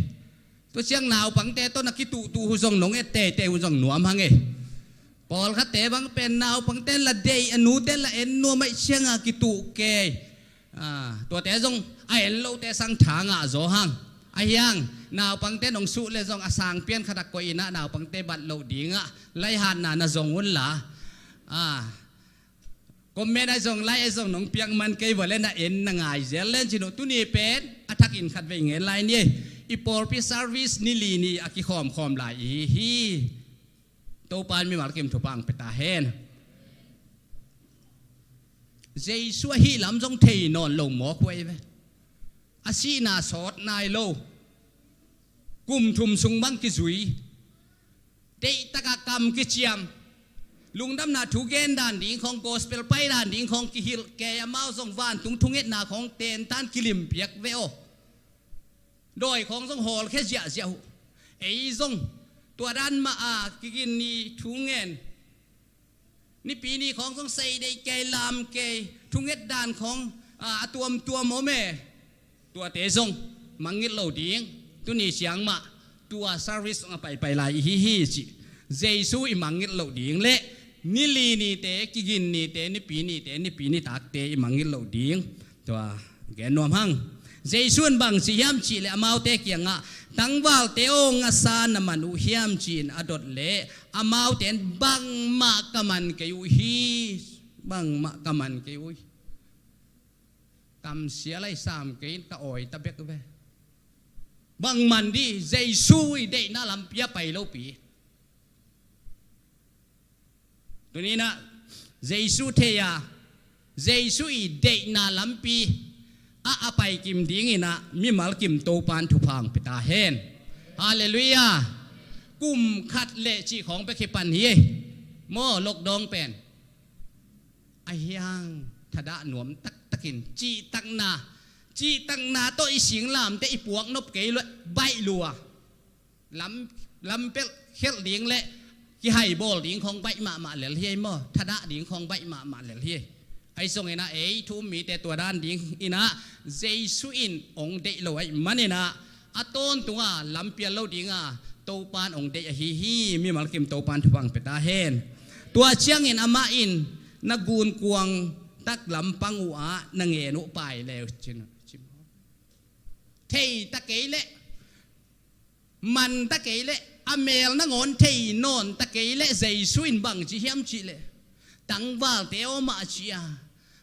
Tua ciang naupangte tawh na kituhtuh uh zong nong et teitei uh zong nuam hang ei. Pawlkhatte bang pen naupangte in la deih, a nute in la en nuam ahih cianga kituh kei. Ah, tuate zong a en lote sang tha ngah zaw hang. Ahi hang naupangte nong suh leh zong a sangpian khat a koih in ah naupangte bat loh dingah laihatna na zong unla. Ah, comment ah zong, like ah zong nong piak man kei vua leh na en na ngai zel len ci-in uh. Tuni pen a thakin khat vei ngen lai ni ei. I pawlpi service ni li ni a kikhawmkhawm lai i hi hi. Topa in mimal kim thupha hong pia ta hen. Jesu ahih lam zong thei nawn lo mawk uh ahi ve. A sihna sawt nai lo. Kum thum sung bang kizui. Deihtakah kam kiciam. Lungdamna thu gen dan ding khawng, gospel pai dan ding khawng kihilh kei, amau zong vantung thungetna khawng tentan kilimpiak ve aw. Dawi khawng zong hawlkhia ziahziah uh. Ei zong tua dan mah a kigin ni thu ngen. Nipi ni khawng zong sei deih kei, lam kei, thunget dan khawng a, a tuamtuam om e. Tuate zong mangngilh lo ding. Tuni ciang mah tua service zong a paipai lai i hi hi ci. Jesu i mangngilh loh ding leh ni li nite, kigin nite, nipi nite, nipi nitakte i mangngilh loh ding. Tua gen nuam hang. Jesu in bang ci hiam cih leh amaute kiangah, tangvalte aw, ngasa na man uh hiam ci-in a dot leh amaute in bangmah ka man kei uh hi. Bangmah ka man kei uh hi. Kamsia lai sam kei in ka awi ta bek ve. Bang man dih, Jesu i deihna lampi a pai lopi. Tuni-in ah Jesu thei a, Jesu i deihna lampi ah a pai kim dingin ah mimal kim Topa in thupha hong pia ta hen. Halleluiah. Kum khat leh cih khawng bek hi pan hi ei. Maw, lockdown pen. Ahi hang thadah nuam taktak Cihtakna, cihtakna tawh i singlamteh i puak nop kei lua, baih lua. Lam, lam pelh khelh ding le kihai bawl ding khawng baih mahmah lel hi ei maw? Thadah ding khawng baih mahmah lel hi ei. Ahi zongin ah ei thu-um mite tua dan dingin ah Jesu in hong deih lo ahih manin ah a tawntung a lam pial lo ding a Topa'n hong deih ahi hi. Mimal kim Topa'n thupha pia ta hen. Tua ciangin amah in na gunkuang taklam pang uh ah na ngen uh pai le uh cin. Thei ta kei leh, man ta kei leh, a mel nangawn thei nawn ta kei leh Jesu in bang ci hiam cih leh, tangvalte aw mah ci a,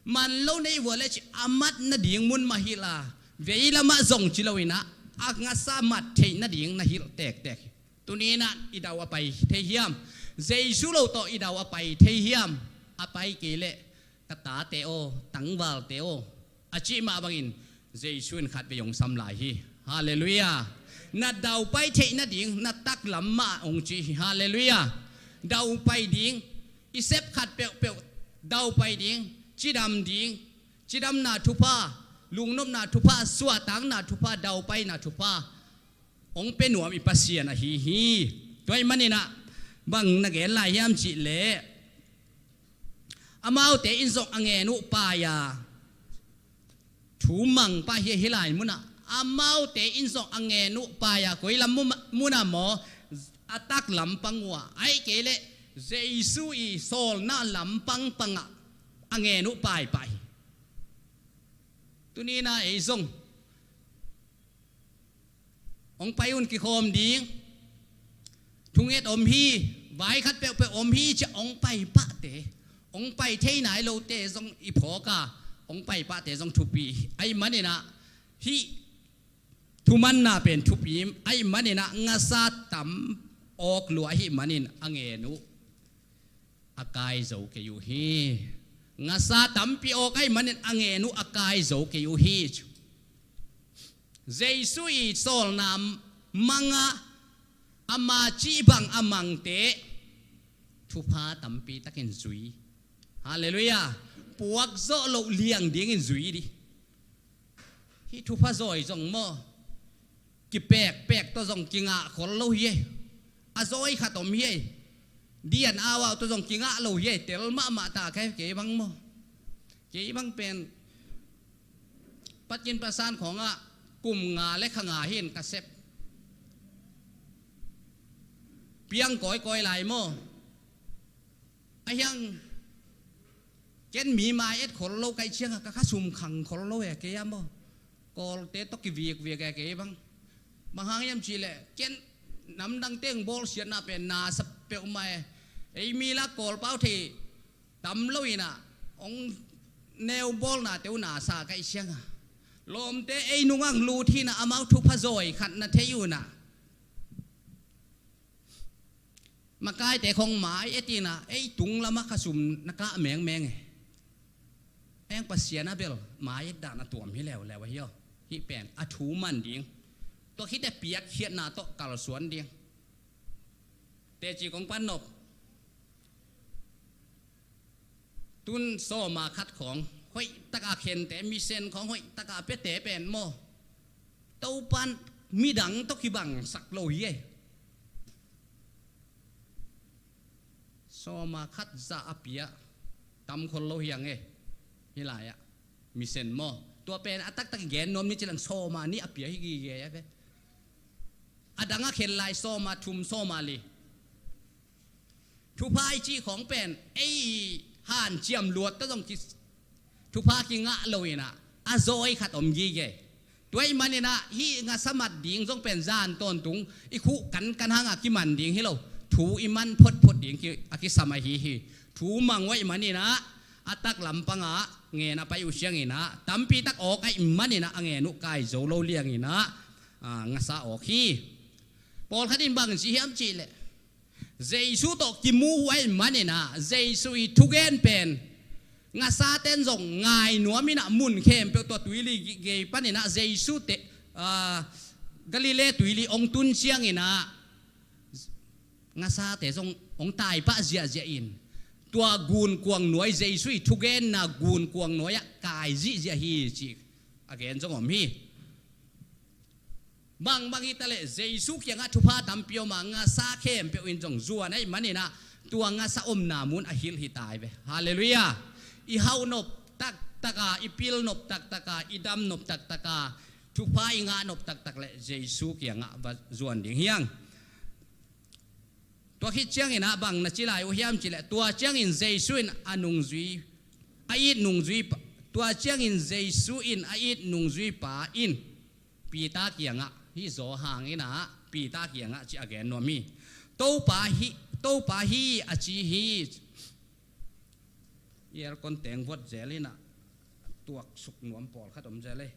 man lo nei vua leh ci a mat nading mun mah hilh a, vei lamah zong ci lo in ah a ngasa mat theih nading na hilh tektek hi. Tuni in ah i dau a pai thei hiam? Jesu lo tawh i dau a pai thei hiam? A pai kei leh, ka tate aw, tangvalte aw, a cih mah bangin Jesu in khatvei hong sam lai hi. Halleluiah. Na daupai theih nading na taklam mah hong ci hi. Halleluiah. Daupai ding, i sep khat peuhpeuh daupai ding, cidam ding, cidamna thupha, lungnopna thupha, suahtakna thupha, daupaina thupha hong pia nuam i Pasian ahi hi. Tua ahih manin ah bang na gen lai hiam cih leh, amaute in zong a ngen uh pai a, thu mang pah hi, hih lai munah amaute in zong a ngen uh pai a, koi lam mu-, munah maw, a taklam pang uh a, ahih kei leh Jesu i sawlna lam pangpang ah a ngen uh pai pah hi. Tuni in ah ei zong hong pai un kikhawm ding. Thunget om hi, vai khat peuhpeuh om hi ci a hong pai pahte, hong pai thei nai lote zong i phawk a, hong pai pahte zong thupi ahih manin ah, hih thumanna pen thupi ahih manin ah ngasa tam awk lua ahih manin a ngen uh a kai zo kei uh hi. Ngasa tampi awk ahih manin a ngen uh a kai zo kei uh hi. Jesu i sawlna mang a, ama cih bang a mangte thupha tampi takin zui. Halleluiah. Puak zawh loh liang dingin zui dih. Hih thupha zawi zong maw, kipekpek tawh zong kingah khol lo hi ei. A zawi khat om hi ei. Dian au au tawh zong kingah lo hi ei. Tel mahmah ta kei, kei bang maw, kei bang pen Patkin Pasan khawngah kum nga le kha nga hi in ka sep. Piang kawikawi lai maw. A hiang ken mi mai et khol lo ka hih ciangah ka khasum khang khol lo e kei a maw. Kawlte tawh kivikvik e kei bang. Bang hang hiam cih leh ken namdang teng bawlsiatna pen na sa peuhmah e. Ei mi la Kawlpau thei tam lo in ah hong neu bawlnate uh na sa ka hih ciangah, lawmte ei nungah lut hi in ah amau thupha zawi khat na thei uh in ah, makaite khawng mai et in ah ei tung lamah khasum na kah mengmeng e. Eng Pasian a bel mai et dan a tuam hi leuleu ahi aw. Hih pen a thu man ding, tua khit teh piakkhiatna tawh kalsuan ding. Teci kong pan nop. Tun sawma khat khawng hoih taka khente, mission khawng hoih taka piate pen maw, Topa'n midang tawh kibangsak lo hi e. Sawma khat zah a pia tam khol lo hi ang e. Hih lai-ah mission maw, tua pen a taktak i gen nuam ni ci leng sawma nih a pia hi gige a ve. A dang a khen lai sawma thum, sawma li. Thupha i cih khawng pen ei hanciam luat tawh zong ki, thupha kingah lo in ah a zawi khat om gige. Tua ahih manin ah hih ngasa mat ding zong pen zan tawntung i khuh kankan hangah kiman ding hi lo. Thu i man photphot ding ki, a kisam ahi hi. Thu mang uh ahih manin ah a taklam pangah ngen a pai uh ciangin ah tampi tak awk ahih manin ah a ngen uh kai zo lo liangin ah, a, ngasa awk hi. Pawlkhat in bang ci hiam cih leh, Jesu tawh kimu uh ahih manin ah Jesu i thugen pen ngasate'n zong ngai nuam in ah mun khempeuh tua tuili gei panin ah Jesu te, ah, Galilee tuili hong tun ciangin ah ngasate zong hong taipah ziahziah in, tua gunkuang nuai, Jesu i thugenna gunkuang nuai-ah kai zihziah hi cih a gen zong om hi. Bangbang hi taleh Jesu kiangah thupha tampi om a, ngasa khempeuh in zong zuan ahih manin ah tua ngasa omna mun a hilh hi tai ve. Halleluiah. I hauh nop taktaka, i pil nop taktaka, i dam nop taktaka, thupha i ngah nop taktak leh Jesu kiangah va zuan ding hi hang. Tua khit ciangin ah bang na ci lai uh hiam cih leh, tua ciangin Jesu in a nungzui, a it nungzui pa, tua ciangin Jesu in a it nungzui pa in Peter kiangah, hih zaw hangin ah Peter kiangah ci a gen nuam hi. Topa hi, Topa hi a ci hi. I aircon teng vot zel in ah tuak suk nuam pawlkhat om zel ei.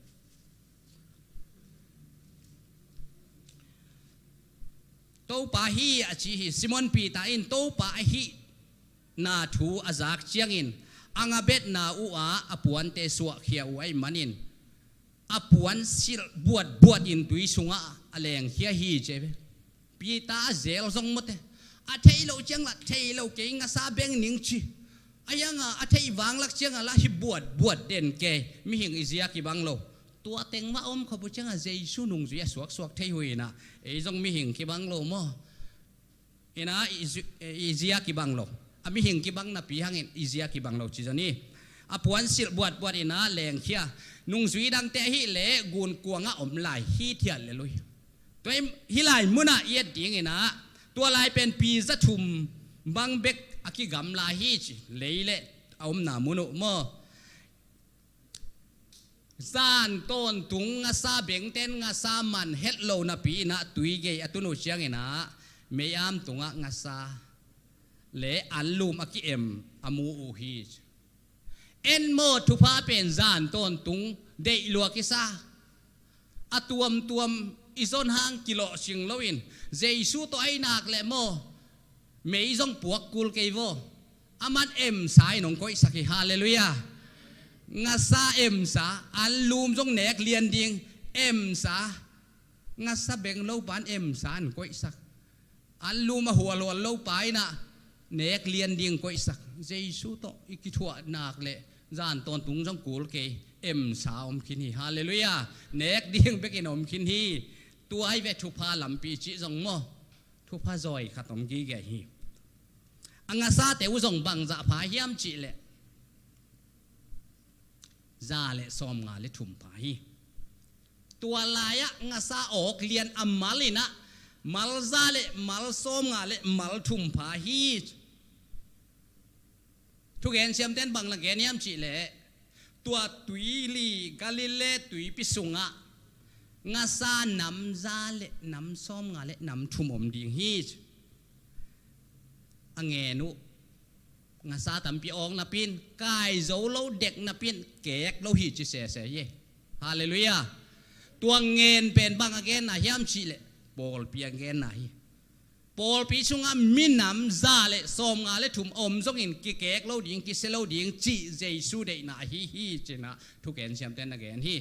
Topa hi a ci hi. Simon Peter in Topa ahihna thu a zak ciangin, a ngabetna uh ah a puante suahkhia uh ahih manin, a puan silh buatbuat in tui sungah a lengkhia hi ci ve. Peter a zel zong mawte. A theih loh ciang lah theih loh kei, ngasa beng ning ci. A hiangah a theih vanglak ciangah lah hi buatbuat den kei. Mihing i zia kibang lo. Tua teng mah om khop uh ciangah Jesu nungzui a suaksuak thei uh hi in ah, ei zong mihing kibang lo maw? In ah i zu-, i zia kibang lo. A mihing kibang napi hangin i zia kibang lo ci zong hi. A puan silh buatbuat in ah lengkhia. Nungzui dangte ahih leh gunkuangah om lai hi thiat lel uh hi. Tua hi, hih lai munah i et dingin ah, tua lai pen pi za thum bang bek a kigam lai hi ci. Lei leh a omna mun uh maw? Zan tawntung ngasa bengten ngasa man het lo napi in ah tui gei a tun uh ciangin ah mei-am tungah ngasa le anlum a ki-em a mu uh hi. En maw, thupha pen zan tawntung deih lua kisa. A tuamtuam i zon hang kilawhcing loin Jesu tawh a i nak leh maw, mei zong puak kul kei vaw. Aman emsa in hong koihsak hi. Halleluiah. Ngasa emsa, anlum zong nek lian ding emsa. Ngasa beng lo pan emsa in koihsak. Anlum a hualhual lo pa in ah nek lian ding koihsak. Jesu tawh i kithuah nak leh zan tawntung zong kul kei, emsa om khin hi. Halleluiah. Nek ding bekin om khin hi. Tua hi ve thupha lampi cih zong maw? Thupha zawi khat om gige hi. A ngasate uh zong bangzah pha hiam cih leh, za le sawmnga le thum pha hi. Tua lai-ah ngasa awk lian a mal in ah mal za le mal sawmnga le mal thum pha hi. Thugen siamten bang na gen hiam cih leh, tua tuili Galilee tuipi sungah ngasa nam za le nam sawmnga le nam thum om ding hi. A ngen uh, ngasa tampi awk napi in, kai zo lo dek napi in, kek lo hi ci sese hi. Halleluiah. Tua ngen pen bang a genna hiam cih leh, pawlpi a genna hi. Pawlpi sungah minam za le sawmnga le thum om zongin kikek lo ding, kisia lo ding cih Jesu deihna ahi hi ci-in ah thugen siamten na gen hi.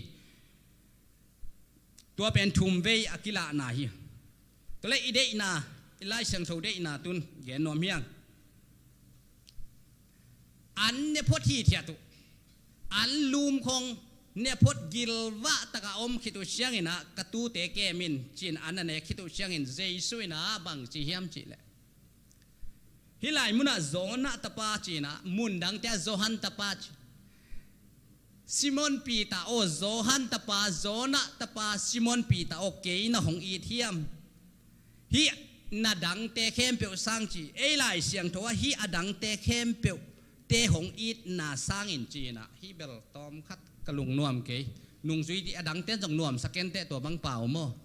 Tua pen thum vei a kilahna hi. Tua leh i deihna, i Lai Siangtho deihna tun gen nuam hi hang. An ne phot hithiat uh. An lum khong ne phot gilvah taka om khit uh ciangin ah, ka tute kem in ci-in an a nek khit uh ciangin Jesu in ah bang ci hiam cih leh, hih lai munah Jonah tapa ci-in ah, mun dangte ah Johan tapa ci. Simon Peter aw, Johan tapa, Jonah tapa Simon Peter aw, kei na hong it hiam? Hih na dangte khempeuh sang ci, ei Lai Siangtho ah hih a dangte khempeuh te hong itna sangin ci-in ah, hih bel tawmkhat ka lungnuam kei. Nungzui dih a dangte zong nuamsa kenteh, tua bang pau maw?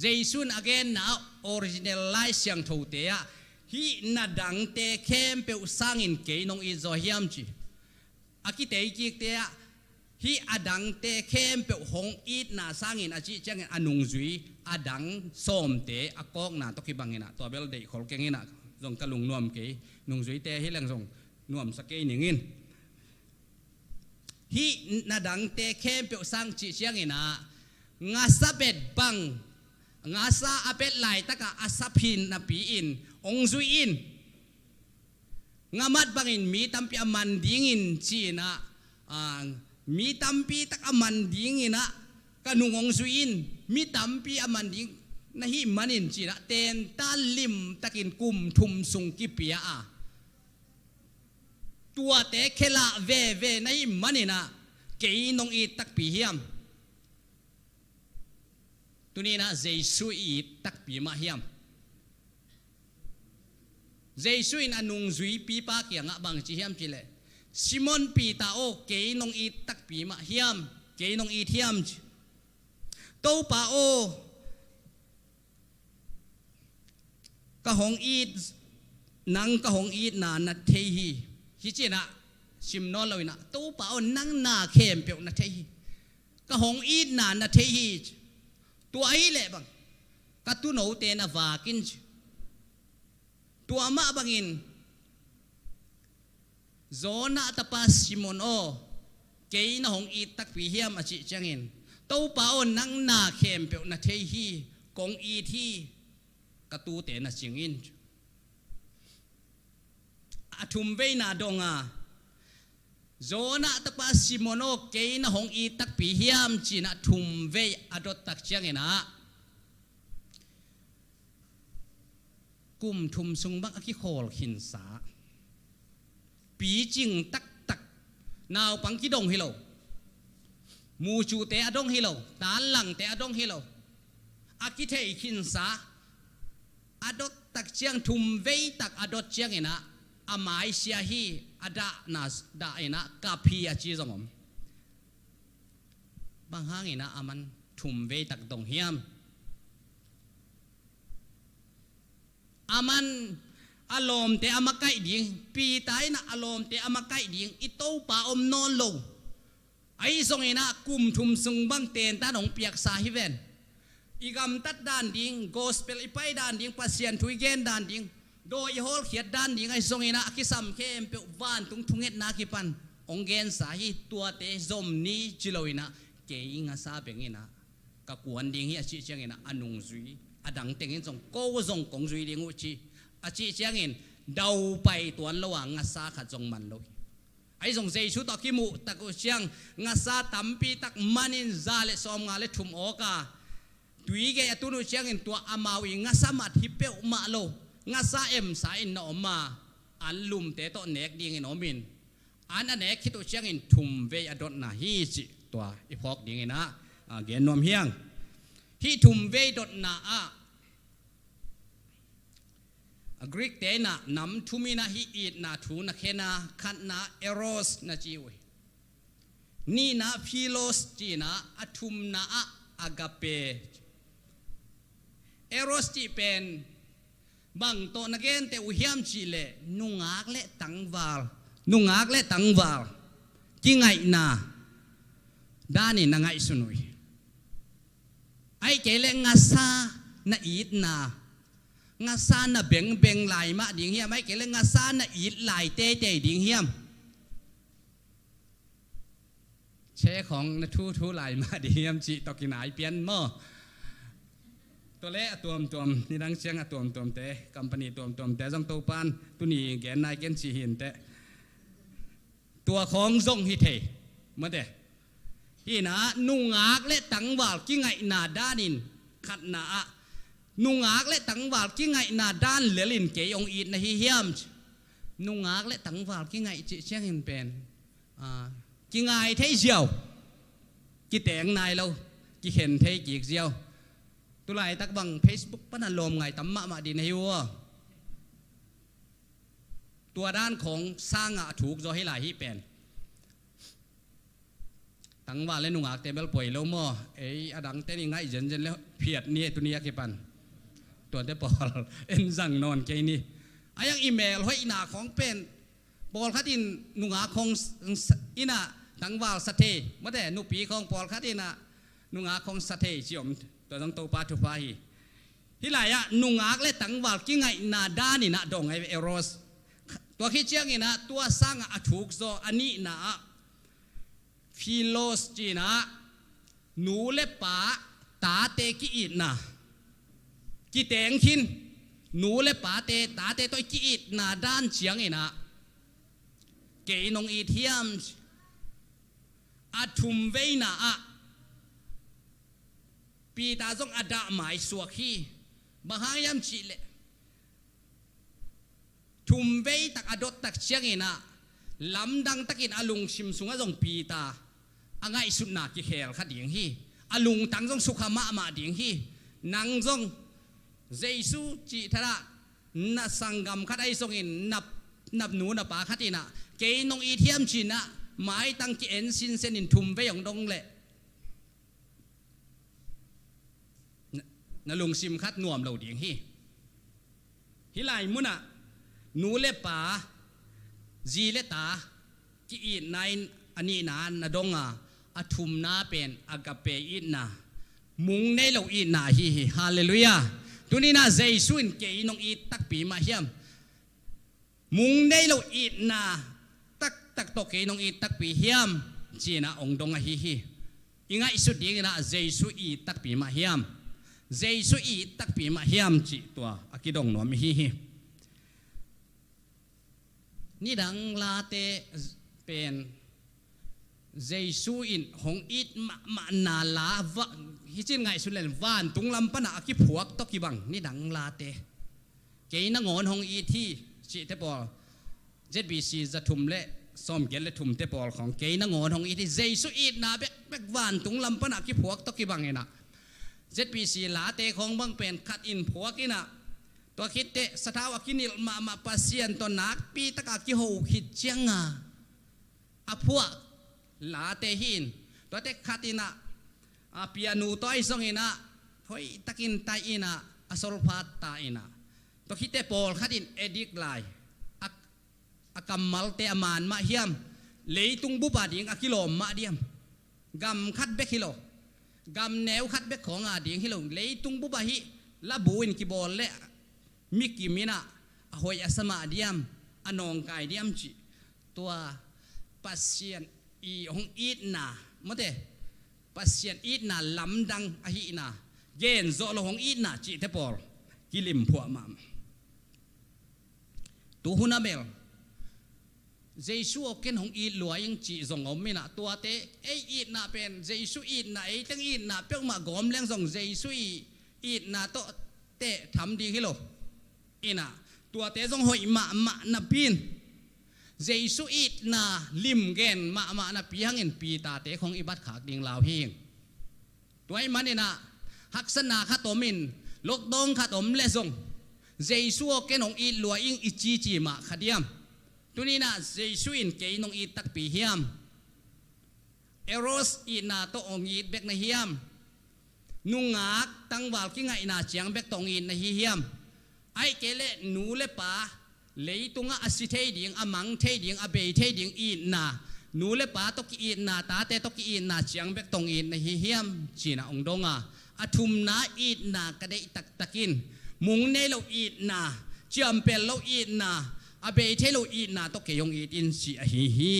Jesu in a genna original Lai Siangthote ah, hih na dangte khempeuh sangin kei nong it zaw hiam ci. A kiteikikte ah, hih a dangte khempeuh hong itna sangin a cih ciangin a nungzui a dang sawmte a kawkna tawh kibangin ah, tua bel deihkhol keng in ah, zong ka lungnuam kei, nungzuite hi leng zong nuamsa kei ning in. Hih na dangte khempeuh sang cih ciangin ah, ngasa bet bang, ngasa a bet laitakah a sa phin napi-in hong zui in. Ngamat bangin mi tampi a man dingin ci-in ah, a, mi tampi tak a man dingin ah ka nung hong zui in, mi tampi a man ding na hih manin ci-in ah tentan limtakin kum thum sung kipia a, tuate khelah veve na hih manin ah kei nong it takpi hiam? Tuni-in ah Jesu i it takpi mah hiam? Jesu in a nungzuipipa kiangah bang ci hiam cih leh, Simon Peter aw, kei nong it takpi mah hiam? Kei nong it hiam? Topa aw, ka hong it, nang ka hong itna na thei hi. Hih ci-in ah sim nawn lo-in ah, Topa aw, nang na khempeuh na thei hi. Ka hong itna na thei hi. Tua ahih leh bang, ka tuunote na vak in ci. Tua mah bangin, Jonah tapa Simon aw, kei na hong it takpi hiam a cih ciangin, Topa aw, nang na khempeuh na thei hi, kong it hi, ka tuute na cing in. A thumveina dong a, Jonah tapa Simon aw, kei na hong it takpi hiam ci-in ah thumvei a dot tak ciangin ah, kum thum sung bang a kikhawl khinsa, picing taktak, naupang kidong hi lo, mucuhte a dong hi lo, tanlangte a dong hi lo, a kithei khinsa, a dot tak ciang, thumvei tak a dot ciangin ah, a maisia hi, a dahna, dah in ah kap hi a ci zong om. Bang hangin ah aman thumvei tak dong hiam? Aman a lawmte a makaih ding, Peter in ah a lawmte a makaih ding, i Topa om nawn lo. Ahi zongin ah kum thum sung bang tentan hong piaksa hi ven. I gamtat dan ding, gospel i pai dan ding, Pasian thu i gen dan ding, dawi i hawlkhiat dan ding ahi zongin ah a kisam khempeuh vantung thungetna kipan hong gensa hi. Tuate zom ni ci lo-in ah, kei ngasa beng in ah ka kuan ding hi a cih ciangin ah, a nungzui, a dang teng in zong ko zong kong zui ding uh ci a cih ciangin, daupai tuan lo a, ngasa khat zong man lo hi. Ahi zong Jesu tawh a kimuh tak uh ciang, ngasa tampi tak manin za le sawmnga le thum awk a, tui gei a tun uh ciangin tua amau i ngasa mat hi peuhmah lo, ngasa emsa in na om a, an lumte tawh nek dingin om in, an a nek khit uh ciangin thumvei a dotna hi cih tua i phawk dingin ah, a, gen nuam hi ing. Hih thumvei dotna ah, a, Greek te in ah nam thum in ah hih itna thu na khen a, khatna eros na ci uh hi. Nihna philos ci-in ah, a thumna ah agape. Eros cih pen bang tawh na genteh uh hiam cih leh, nungak le tangval, nungak le tangval kingaihna danin na ngaihsun uh hi. Ahih kei leh ngasa na itna, ngasa na bengbeng lai mah ding hiam, ahih kei leh ngasa na it lai teitei ding hiam? Che khawng na thuthu lai mah ding hiam cih tawh kinai pian maw? Tua le a tuamtuam, nidang ciang a tuamtuamte, company tuamtuamte zong Topa'n tuni gen nai ken ci hi inteh. Tua khawng zong hi thei, mate. Hi in ah, nungak le tangval kingaihna danin, khatna ah, nungak le tangval kingaihna dan lelin kei hong it na hi hiam? Nungak le tangval kingaih cih ciangin pen, a, kingai thei ziau, kiteng nai lo, kikhen thei kik ziau. Tulaitak bang Facebook pan a lawm ngai tam mahmah dih na hi uh aw. Tua dan khawng sangah a thuk zaw hi lai hih pen. Tangval le nungakte bel poi lo maw? Ei, a dangte ni ngaih zenzen le phiat ni e, tuni a kipan. Tuate pawl en zang nawn kei ni. A iang i mel hoihna khawng pen, pawlkhat in nungak khawng s-, s-, in ah tangval sa thei, mate, nupi khawng pawlkhat in ah nungak khawng sa thei ci om, tua zong Topa thupha hi. Hih lai-ah nungak le tangval kingaihna danin ah dong ahi ve, eros. Tua khit ciangin ah tua sangah a thuk zaw a nihna ah philos ci-in ah nu le pa, tate ki-itna, kiteng khin, nu le pate, tate tawh i ki-itna dan ciangin ah kei nong it hiam? A thum veina ah Peter zong a dah maisuak hi. Bang hang hiam cih leh thum vei tak a dot tak ciangin ah lamdang takin a lungsim sungah zong Peter a ngaihsutna kikhel kha ding hi. A lungtang zong sukha mahmah ding hi. Nang zong Jesu cih thadah na sanggam khat ahi zongin na, na nu na pa khat in ah kei nong it hiam ci-in ah maitang ki-en sinsen in thum vei hong dong leh na, na lungsim khat nuam lo ding hi. Hih lai munah nu le pa, zi le ta ki-itna in a nihna na dong a, a thumna pen agape itna, mung nei lo itna ahi hi. Halleluiah. Tuni-in ah Jesu in kei nong it takpi mah hiam? Mung nei lo itna taktak tawh kei nong it takpi hiam? Ci-in ah hong dong ahi hi. I ngaihsut dingin ah Jesu i it takpi mah hiam? Jesu i it takpi mah hiam cih tua a kidong nuam ahi hi. Nidang late pen Jesu in hong it mahmahna la va, hih cin ngaihsun leng vantung lam panah a kiphuak tawh kibang nidang late. Kei nangawn hong it hi cihte pawl, Z B C za thum le sawmgiat le thumte pawl khawng kei nangawn hong it hi. Jesu itna bekbek vantung lam panah a kiphuak tawh kibang in ah Z B C late khawng bang pen khat in phuak in ah, tua khitteh sathau a kinilh mahmah Pasian tawh nakpi taka kiho khit cianga a phuah late hi in, tuate khat in ah, a pianu tawh ahi zongin ah hoihtakin taih in ah a solphat ta in ah, tua khitteh pawlkhat in addict lai, a, a kammalte a man mah hiam? Leitung bup a ding a kilawm mah diam? Gam khat bek hi lo, gam neu khat bek khawng a ding hi lo, leitung bup ah hih labu in kibawl leh mi kim in ah a hoih a sa mah diam, a nawngkai diam cih, tua Pasian i hong itna, mawte, Pasian itna lamdang ahihna, gen zawh lo hong itna cihte pawl kilimphuah mahmah. Tu hun a bel Jesu aw ken hong it lua ing cih zong om in ah, tuate ei itna pen Jesu itna, ei teng itna peuhmah gawm leng zong Jesu i itna tawh teh tham ding hi lo in ah, tuate zong hoih mahmah napi in, Jesu itna lim gen mahmah napi hangin Peter-te khong i bat khak ding lau hi. Tua ahih manin ah haksatna khat om in, lockdown khat om leh zong Jesu aw ken hong it lua ing i cici mah kha diam? Tuni-in ah Jesu in kei nong it takpi hiam? Eros itna tawh hong it bek na hiam? Nungak tangval kingaihna ciang bek tawh hong it na hi hiam? Ahih kei leh nu le pa, leitungah a si thei ding, a mang thei ding, a bei thei ding itna, nu le pa tawh ki-itna, tate tawh ki-itna ciang bek tawh hong it na hi hiam? Ci-in ah hong dong a, a thumna itna ka deih taktakin, mung nei lo itna, ciampel lo itna, a bei thei lo itna tawh kei hong it in ci ahi hi.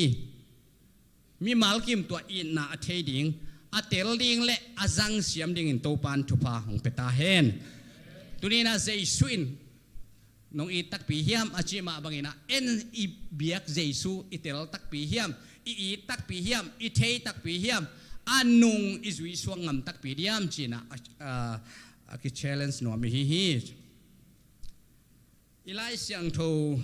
Mimal kim tua itna a thei ding, a tel ding le a zangsiam dingin Topa'n thupha hong pia ta hen. Tuni-in ah Jesu in nong it takpi hiam a cih mah bangin ah, en i biak Jesu i tel takpi hiam, i it takpi hiam, i thei takpi hiam, a nung i zui suak ngam takpi diam ci-in ah, a, a, a ki-challenge nuam i hi hi. I Lai Siangtho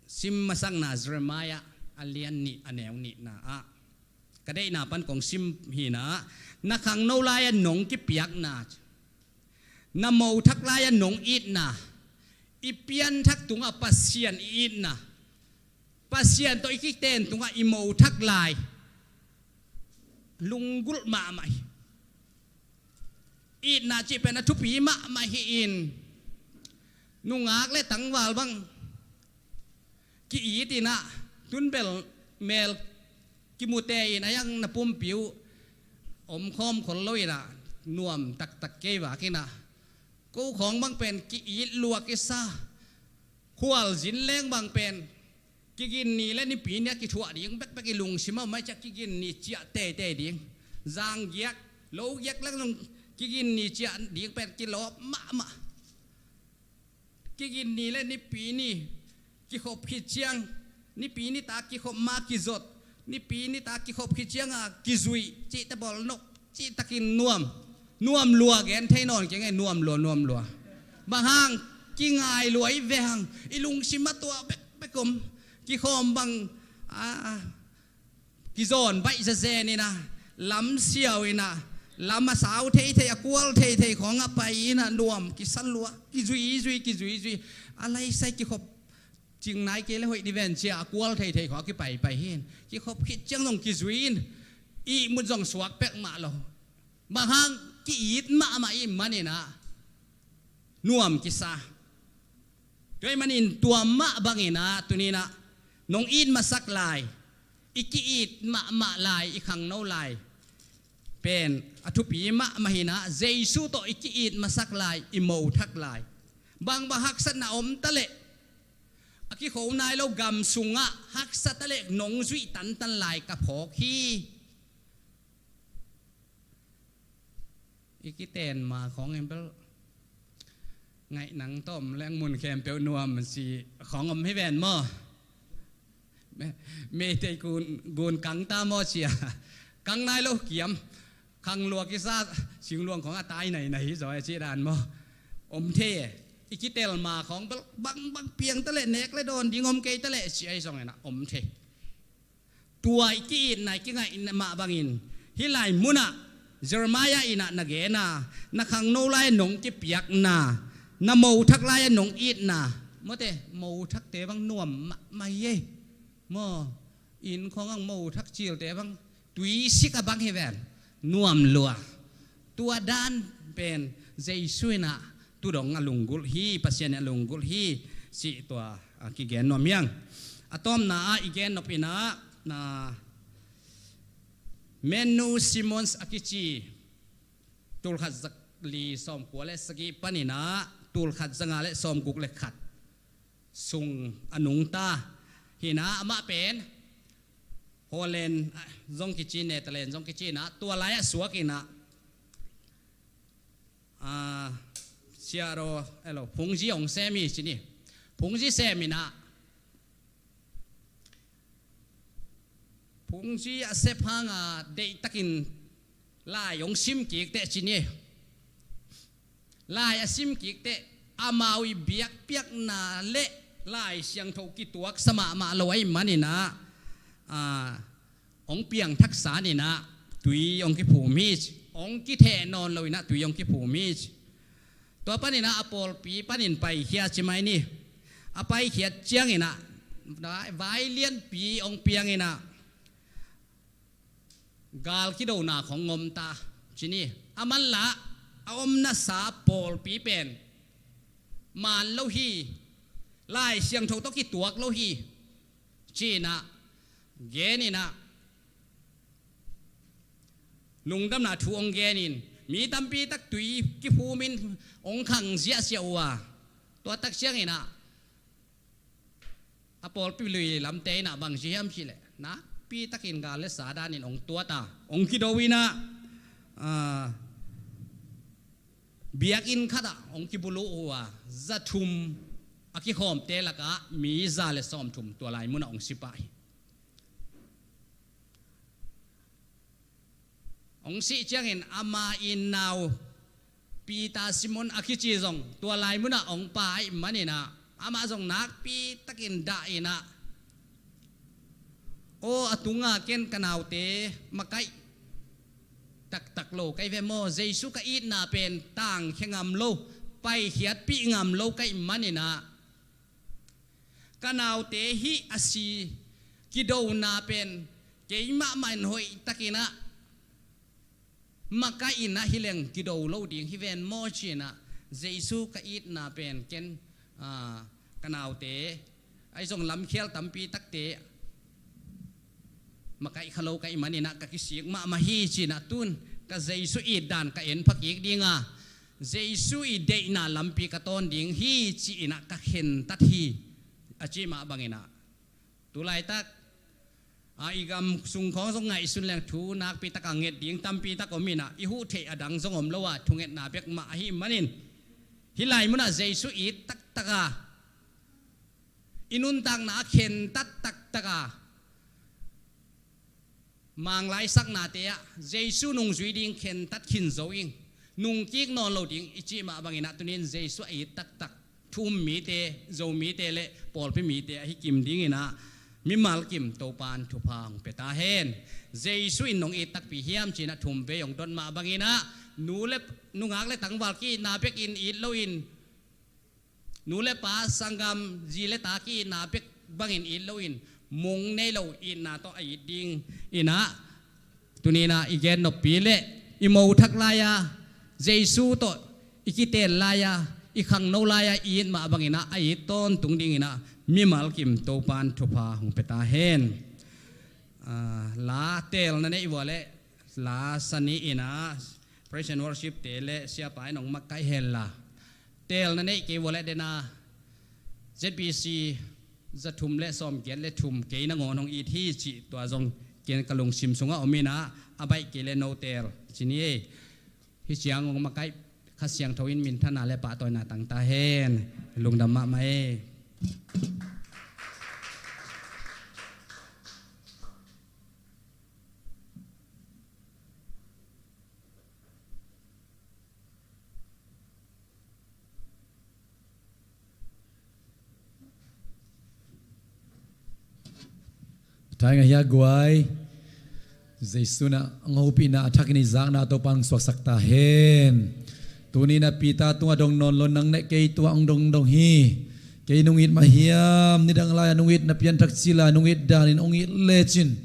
sim masakna Jeremiah a lian nih a neu nihna ah, ka deihna pan kong sim hi-in ah, na khangno lai-a nong kipiakna, na mothak lai-a nong itna, i pianthak tungah Pasian i itna, Pasian tawh i kiten tungah i mothak lai, lunggulh mahmah hi. Itna cih pen a thupi mahmah hi-in, nungak le tangval bang ki-it in ah, tun bel mel kimu tei in ah, a yang na pumpi uh omkhawm khol lo in ah, nuam taktak kei vak in ah, ko khawng bang pen ki-it lua kisa, khualzin leng bang pen kigin ni le nipi ni a kithuah ding bekbek i lungsim ah om ahih ciang kigin ni ciah teitei ding. Zanggiak, logiak leng zong kigin ni ciah ding pen kilawp mahmah. Kigin ni le nipi ni Kikhop khit ciang, nipi nitak kikhop ma kizot, nipi nitak kikhop khit cianga kizuih, cihte bawl nok, cihtakin nuam, nuam lua gen thei nawn keng e, nuam lua, nuam lua. Bang hang, kingai lua i ve hang, i lungsim a tuah bekbek om, kikhawm bang, a, kizawn baih zezen ina, lam siau ina, lam a sau theithei, a kual theithei khawng a pai ina, nuam kisa lua, kizuizui, kizuizui, a laisai kikhop cing nai kei le hoih diven cia a kual theithei khawng a kipaipai hin. Kikhop khit ciang zong kizui in, ihmut zong suak pek mah lo. Bang hang ki-it mahmah i maninah nuam kisa. Tua i manin tua mah banginah tuninah nong it masak lai, i ki-it mahmah lai, i khangno lai pen a thupi mahmah hinah, Jesu tawh i ki-it masak lai, i mothak lai. Bangbang haksatna om taleh, a kikho nai lo gam sungah haksa taleh nong zuih tantan lai ka phawk hi. I kiten ma khawng in bel ngaih nang tawm leng mun khempeuh nuam si khawng om hi ven maw? Me-, meitei gun, gun kang ta maw cia? Kang nai lo kiam. Khang lua kisa singluang khawng a tai nainai hi zaw e ci dan maw? Om thei e. I kitel ma khawng bel bangbang piang taleh nek le dawn ding om kei taleh ci ahi zong inah om thei. Tua i ki-itna i kingaihna mah bangin hih lai munah Jeremiah inah na gena, na khangno lai-a nong kipiakna, na mothak lai-a nong itna, mawte, mothakte bang nuam mahmah hi ei. Maw, inn khawng ang mothak cilte bang tuisik a bang hi ven, nuam lua. Tua dan pen Jesu inah tudong a lunggulh hi, Pasian in a lunggulh hi, cih tua a kigen nuam hiang. A tawpna ah i gen nop inah na Menno Simons a kici tulkhat zali sawmkua le sagih paninah tulkhat zanga le sawmguk le khat sung a nungta hinah, amah pen Holland zong kici, Netherlands zong kici inah, tua lai-ah suak inah, a, siaro elo phungzi hong sem hi ci ni. Phungzi sem inah, phungzi a sep hanga deihtakin lai hong sim kik teh ci ni. Lai a sim kik teh amau i biakpiakna le Lai Siangtho kituaksa mahmah lo ahih maninah, a, hong piangthak saninah tui hong kiphum hi ci. Hong kitheh nawn lo inah tui hong kiphum hi ci. Tua paninah a pawlpi panin paikhia ci mai ni. A paikhiat cianginah vai lianpi hong pianginah gal kidona khawng om ta ci ni. A manlah a omnasa pawlpi pen maan lo hi, Lai Siangtho tawh kituak lo hi, ci inah gen inah lungdamna thu hong genin mi tampi tak tui kiphumin hong khang ziahziah uh a, tua tak cianginah a pawlpi lui lamte inah bang ci hiam cihleh nakpi takin gal le sa danin hong tuat a, hong kido inah, a, biakinn khatah hong kibuluh uh a, za thum a kikhawmte lakah mi za le sawmthum tua lai munah hong si pah hi. Hong sih ciangin ama i nau Peter Simon a kici zong tua lai munah hong pai maninah amah zong nakpi takin dah inah, aw, a tunga ken ka naute makaih taktak lo ka hi ve maw? Jesu ka itna pen tangkhia ngam lo, paikhiatpih ngam lo ka hih maninah ka naute hih a si kidona pen keimah mah in hoih takinah makaih inah hileng kido lo ding hi ven maw? Ci inah Jesu ka itna pen ken, a, ka naute ahi zong lamkhial tampi takte makaih kha lo ka hih maninah ka kisik mahmah hi. Ci inah tun ka Jesu it dan ka en phakik dinga, Jesu i deihna lampi ka tawn ding hi ci inah ka khentat hi, a ci mah banginah. Tulaitak a, i gam sung khawng zong ngaihsun leng thu nakpi taka nget ding tampi tak om inah, i huh theih a dang zong om lo a, thungetna bek mah ahih manin hih lai munah Jesu it taktaka i nuntakna a khentat taktak a, Manglai saknate ah Jesu nungzui ding khentat khin zo ing, nungkik nawn lo ding i cih mah bangin ah, tunin Jesu a it taktak thu-um mite, Zomite le pawlpi mite ahi kim dingin ah, mimal kim Topa'n thupha hong pia ta hen. Jesu in nong it takpi hiam ci-in ah thum vei hong dot mah bangin ah, nu le, nungak le tangval ki-itna bekin it loin, nu le pa, sanggam, zi le ta ki-itna bek bangin it loin, mong nei lo itna tawh a it dingin ah, tunin ah i gen noppi le i mo thak lai-a Jesu tawh i kitel lai-a, i khangno lai-a i it mah bangin ah, a it tawntung dingin ah, mimal kim Topa'n thupha hong pia ta hen. Ah, la teel na neih uh a leh, la sa ni-in ah, praise and worship te le siapa in hong makaih hen la, teel na neih kei uh a leh, den a, Z B C za thum le sawmgiat le thum, kei nangawn hong it hi cih, tua zong ken ka lungsim sungah om in ah, a baih kei le no teel ci ni ei. Hih ciang hong makaih Kha Siangtho in minthanna le pahtawina tang ta hen. Lungdam mahmah ei. Thai ngah hia guai. Jesu in ah hong hopihna a thakin i zakna Topa'n suaksak ta hen. Tuni-in ah Peter tungah dong nawn lo, nang le kei tungah hong dong dong hi. Kei nong it mah hiam, nidang lai-a nong it, na pianthak cil-a nong it danin hong it lecin,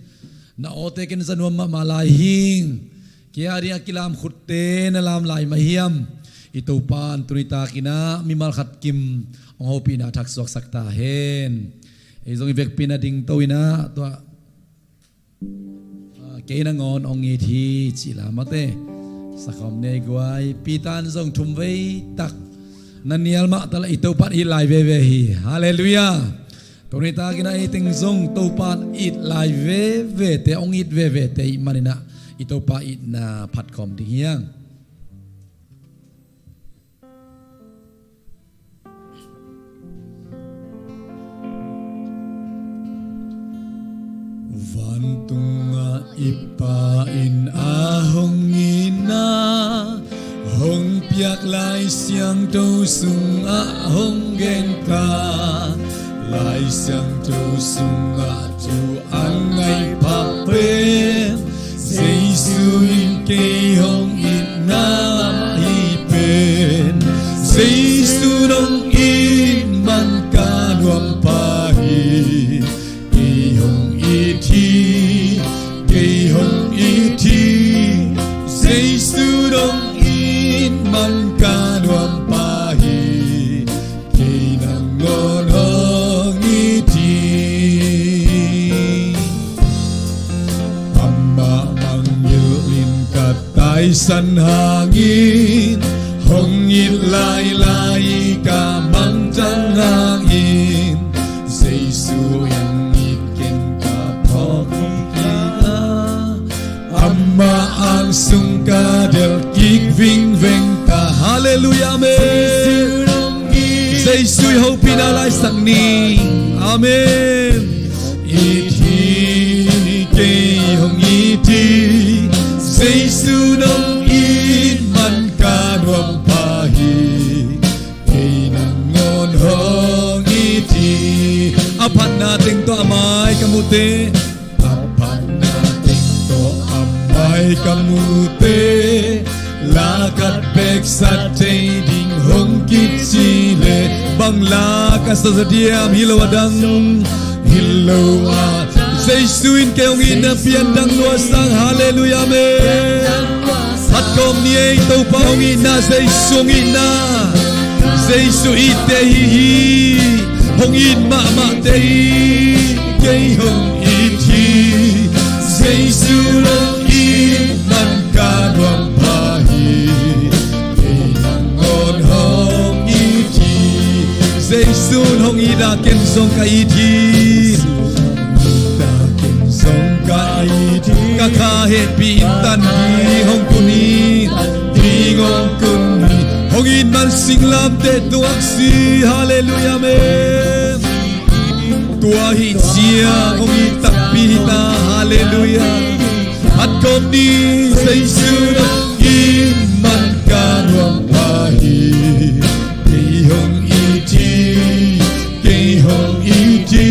na awte ken za nuam mahmah lai hing. Kei a ding a kilam khutte na lam lai mah hiam. I Topa'n tuni takin ah mimal khat kim hong hopihna thak suaksak ta hen. Ei zong i vekpi-in a dingto-in ah, tua, ah, kei nangawn hong it hi cih la mate. Sakhawm nei guai, Peter in zong thum vei tak na nial mah ta leh i Topa'n it lai veve hi. Halleluiah. Tuni takin ah ei teng zong Topa'n it lai vevete, hong it vevete i hih manin ah, i Topa itna phat khawm ding hi hang. Vantungah i Pa in a hong itna hong piak Lai Siangtho sungah hong gen ta. Lai Siangtho sungah thu a ngai pha pen, Jesu in kei hong itna hi pen. Jesu nong it man ka nuam pha hi. Kei hong it hi, kei hong it hi. Jesu nong it man ka nuam pha hi. Kei nangawn hong it hi. Amah mangngilh in ka taisan hangin, hong it lailai ka mangthang hangin, Jesu in it ken ka phawk hi kei a. Amah ang sung ka delh kik vingveng ta. Halleluiah, amen. Jesu i hopihna la sak ni. Amen. It hi, kei hong it hi. Jesu nong it man ka nuam pha hi. Kei nangawn hong it hi. A phatna teng tawh a mai ka mute. A phatna teng tawh a mai ka mute. La khat bek sa thei ding hong kici leh, bang la ka sa sa diam, hi lo a dang, hi lo a. Jesu in kei hong itna pian dang lua sang. Halleluiah, amen. Phat khawm ni ei, Topa hong itna, Jesu hong itna. Jesu itte hi hi. Hong it mahmahte hi. Kei hong it hi. Jesu nong it man ka nuam pha hi. Kei nangawn hong it hi. Jesu hong it a, ken zong ka it hi. Ken zong ka it hi. Ka kha hehpih in tan ding hong kun hi. Ding hong kun hi. Hong it man singlamteh tungah si. Halleluiah, amen. Tua hi ciang hong it takpi hi ta. Halleluiah. Phat kawm ni. Jesu nong it man ka nuam pah hi. Kei hong it hi. Kei hong it hi.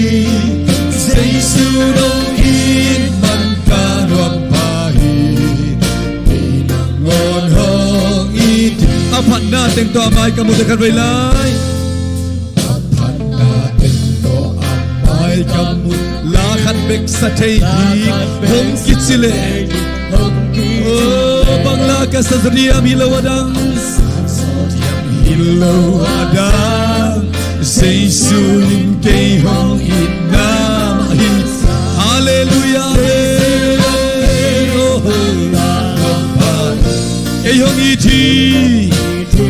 Jesu nong it man ka nuam pah hi. Kei nangawn hong it hi. A phatna teng tawh a mai ka mu te khat vei lai. A phatna teng tawh a mai ka mu. La khat bek sa thei hi. Hong kici leh. Oh, bang la ka sa zodiam hi lo a dang. Hi lo a dang. Jesu in kei hong it na mah hi. Halleluiah. Oh, kei hong it hi.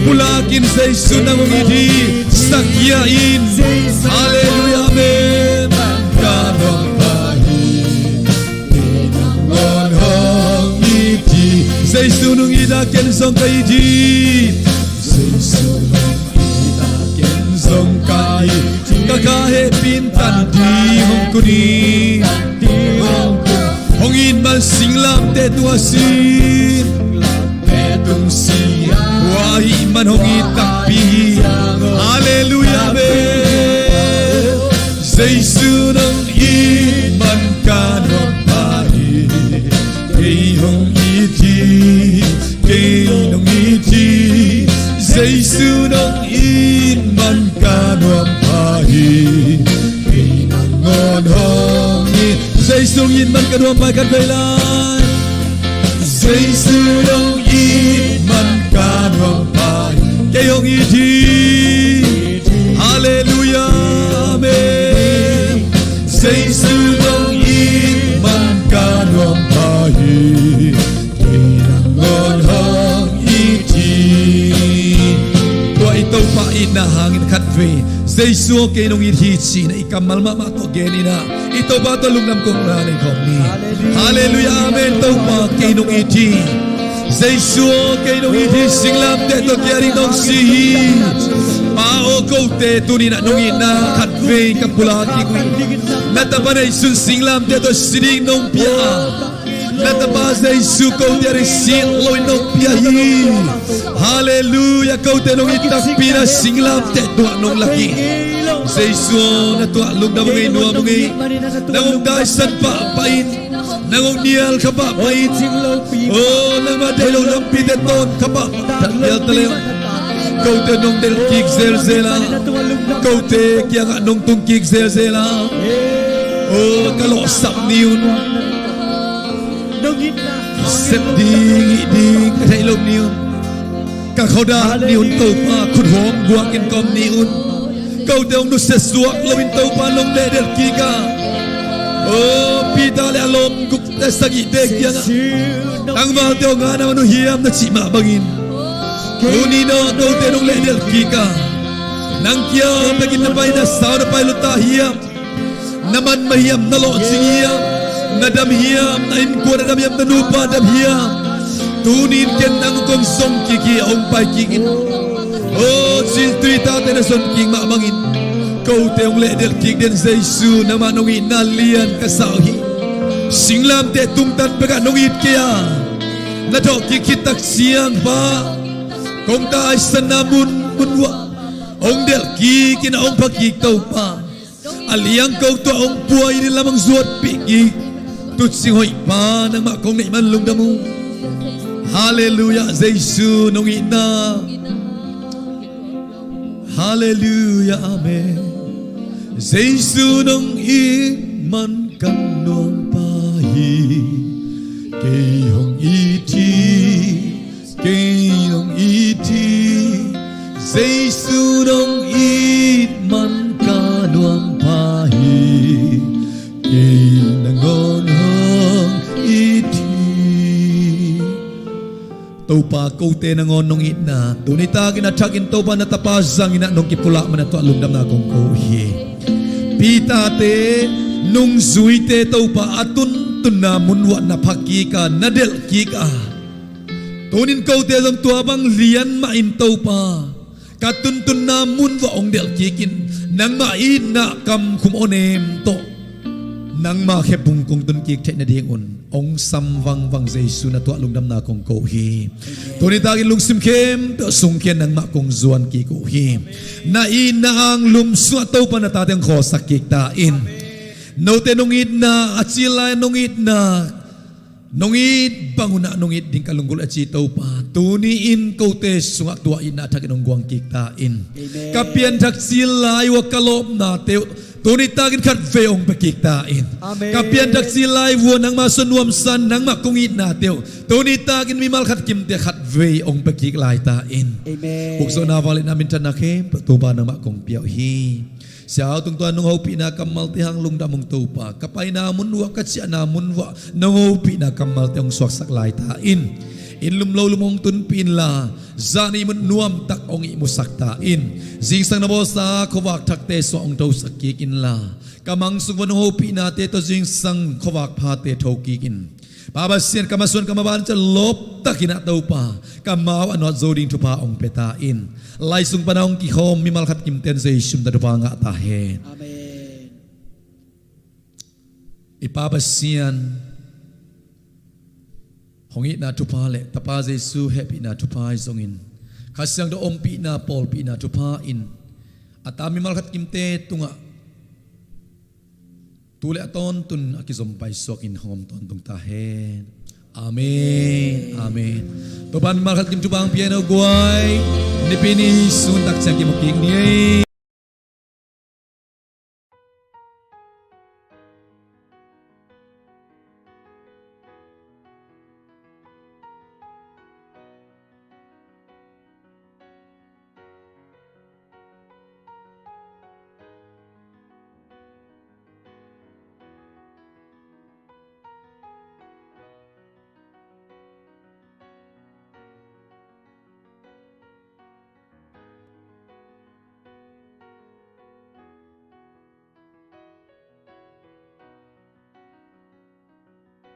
Pulak in Jesu nang hong it hi. Sakhia in. Halleluiah. Amen. Ka nuam pah hi. Kei nangawn hong it hi. Jesu nong it a ken zong ka it hi. Jesu nong it a ken zong ka it hi. Ka kha hehpih in tan ding hong kun hi. Hong it man singlamteh tungah si. Tua ahih man hong it takpi hi. Halleluiah, amen. Jesu nong it man ka nuam pah hi. Kei hong it hi. Kei nong it hi. Jesu nong it man ka nuam pah hi. Kei nangawn hong it. Jesu nong it man ka nuam pah hi, khat vei lai. Jesu nong it man ka nuam pah hi. Kei hong it hi. Halleluiah, amen. Jesu nong it man ka nuam pah hi. Kei nangawn hong it hi. Tua i Topa itna hangin khat vei Jesu aw kei nong it hi ci-in i kammal mahmah tawh gen in ah i Topa tawh lungdam kong na nei khawm ni. Halleluiah, amen. Topa kei nong it hi. Jesu aw kei nong it hi. Singlamteh tawh kia ding nong si hi. Pa aw kote tuni-in ah nong itna khat vei ka pulak kik uh hi. Na tapa neihsun singlamteh tawh si ding nong pia a, na tapa Jesu kote a ding sit loin nong pia hi. Halleluiah. Kote nong it takpi na singlamteh tungah nong lak hi. Jesu aw na tungah lungdam ung ei, nuam ung ei. Nang hong taisan pahpah in, nang hong nial kha pahpah in. Oh, nangmah deih loh lampite tawn kha pahpah nial ta leh. Kote nong delh kik zelzel a, kote kiangah nong tung kik zelzel a. Oh, ka lawhsap ni un. Sep ding hih ding ka theih loh ni un. Ka khuadak ni un Topa, khuthawm guakin ka om ni un. Kote hong nusia suak loin Topa nong lehdelh kik a. Oh, Peter le a lawm gukte sagihte kiangah tangvalte aw, ngana man uh hiam na cih mah bangin, tuni-in aw kote nong lehdelh kik a, nang kiang bekin na pai, na sau na pai lua ta hiam? Na man mah hiam, na lawhcing hiam, na dam hiam, na innkuan a dam hiam, na nupa dam hiam? Tuni-in ken nang kong zong kik hi, hong pai kik in. Oh, ci-in tui tate na zon kik mah bangin kote hong lehdelh kik den Jesu, nangmah nong itna lian ka sa uh hi. Singlamteh tungtan bekah nong it kei a, na thawh kik khit tak ciang Pa, kong taisanna mun, mun uah hong delh kik in, hong pha kik Topa. A liang ko tungah hong pua in, lamah hong zuatpih kik Tuucing Hoih Pa, nangmah kong neih man lungdam ung. Halleluiah. Jesu nong itna. Halleluiah, amen. Jesu nong it man ka nuam pah hi. Kei hong it hi. Kei nong it hi. Jesu nong it man ka nuam pah hi. Kei nangawn hong it hi. Topa, kote nangawn nong itna tuni takin a thakin Topa na tapa zangin ah nong kipulak man a tuah lungdamna kong ko uh hi. Peter-te, nungzuite Topa a tuntunna mun uah na pha kik a, na delh kik a, tunin kote zong tua bang lian mah in Topa, ka tuntunna mun uah hong delh kik in, Nangmah itna kamkhum awnem tawh nangmah khephung kong tunkik theih nadingun hong sam vangvang Jesu na tuah lungdamna kong ko hi. Tuni takin lungsim khempeuh sungkhia nangmah kong zuan kik uh hi. Na itna anglum sungah Topa na tate hong khawlsak kik ta in. Note nong itna a cil lai nong itna nong it bang unah nong it ding ka lunggulh a ci Topa, tuni in kote sungah tua itna thakin hong guang kik ta in. Amen. Ka pianthak cil lai uh a ka lawpnate uh tuni takin khatvei hong pia kik ta in. Amen. Ka pianthak cil lai uh a nangmah suah nuamsa nangmah kong itnate uh tuni takin mimal khat kimte khatvei hong pia kik lai ta in. Amen. Ukzawhna vangliatna minthanna khempeuh Topa nangmah kong pia uh hi. Siau tungtawn nong hopihna kammalte hang lungdam ung Topa. Ka paina mun uah, ka ciahna mun uah nong hopihna kammalte hong suaksak lai ta in. Inn lum lo lum hong tunpih inla, zani mun nuamtak hong ihmusak ta in. Zingsang na bawlsa khuavak thakte sungah hong thosak kik inla, ka mang sung uah nong hopihnate tawh zingsang khuavak phate tho kik in. Pa Pasian, ka masuan ka maban ciat lawptakin ah Topa, ka mau a nuat zo ding thupha hong pia ta in. Lai sung pana hong kikhawm mimal khat kimten Jesu min tawh thupha ngah ta hen. Amen. I Pa Pasian hong itna thupha le Tapa Jesu hehpihna thupha ahi zongin, Kha Siangtho ompihna pawlpihna thupha in a ta mimal khat kimte tungah tu le a tawntun a kizom paisuakin hong om tawntung ta hen. Amen. Amen. Topa in mimal khat kim thupha hong pia hen, guai. Nipi ni sun tak ciang kimu kik ni ei.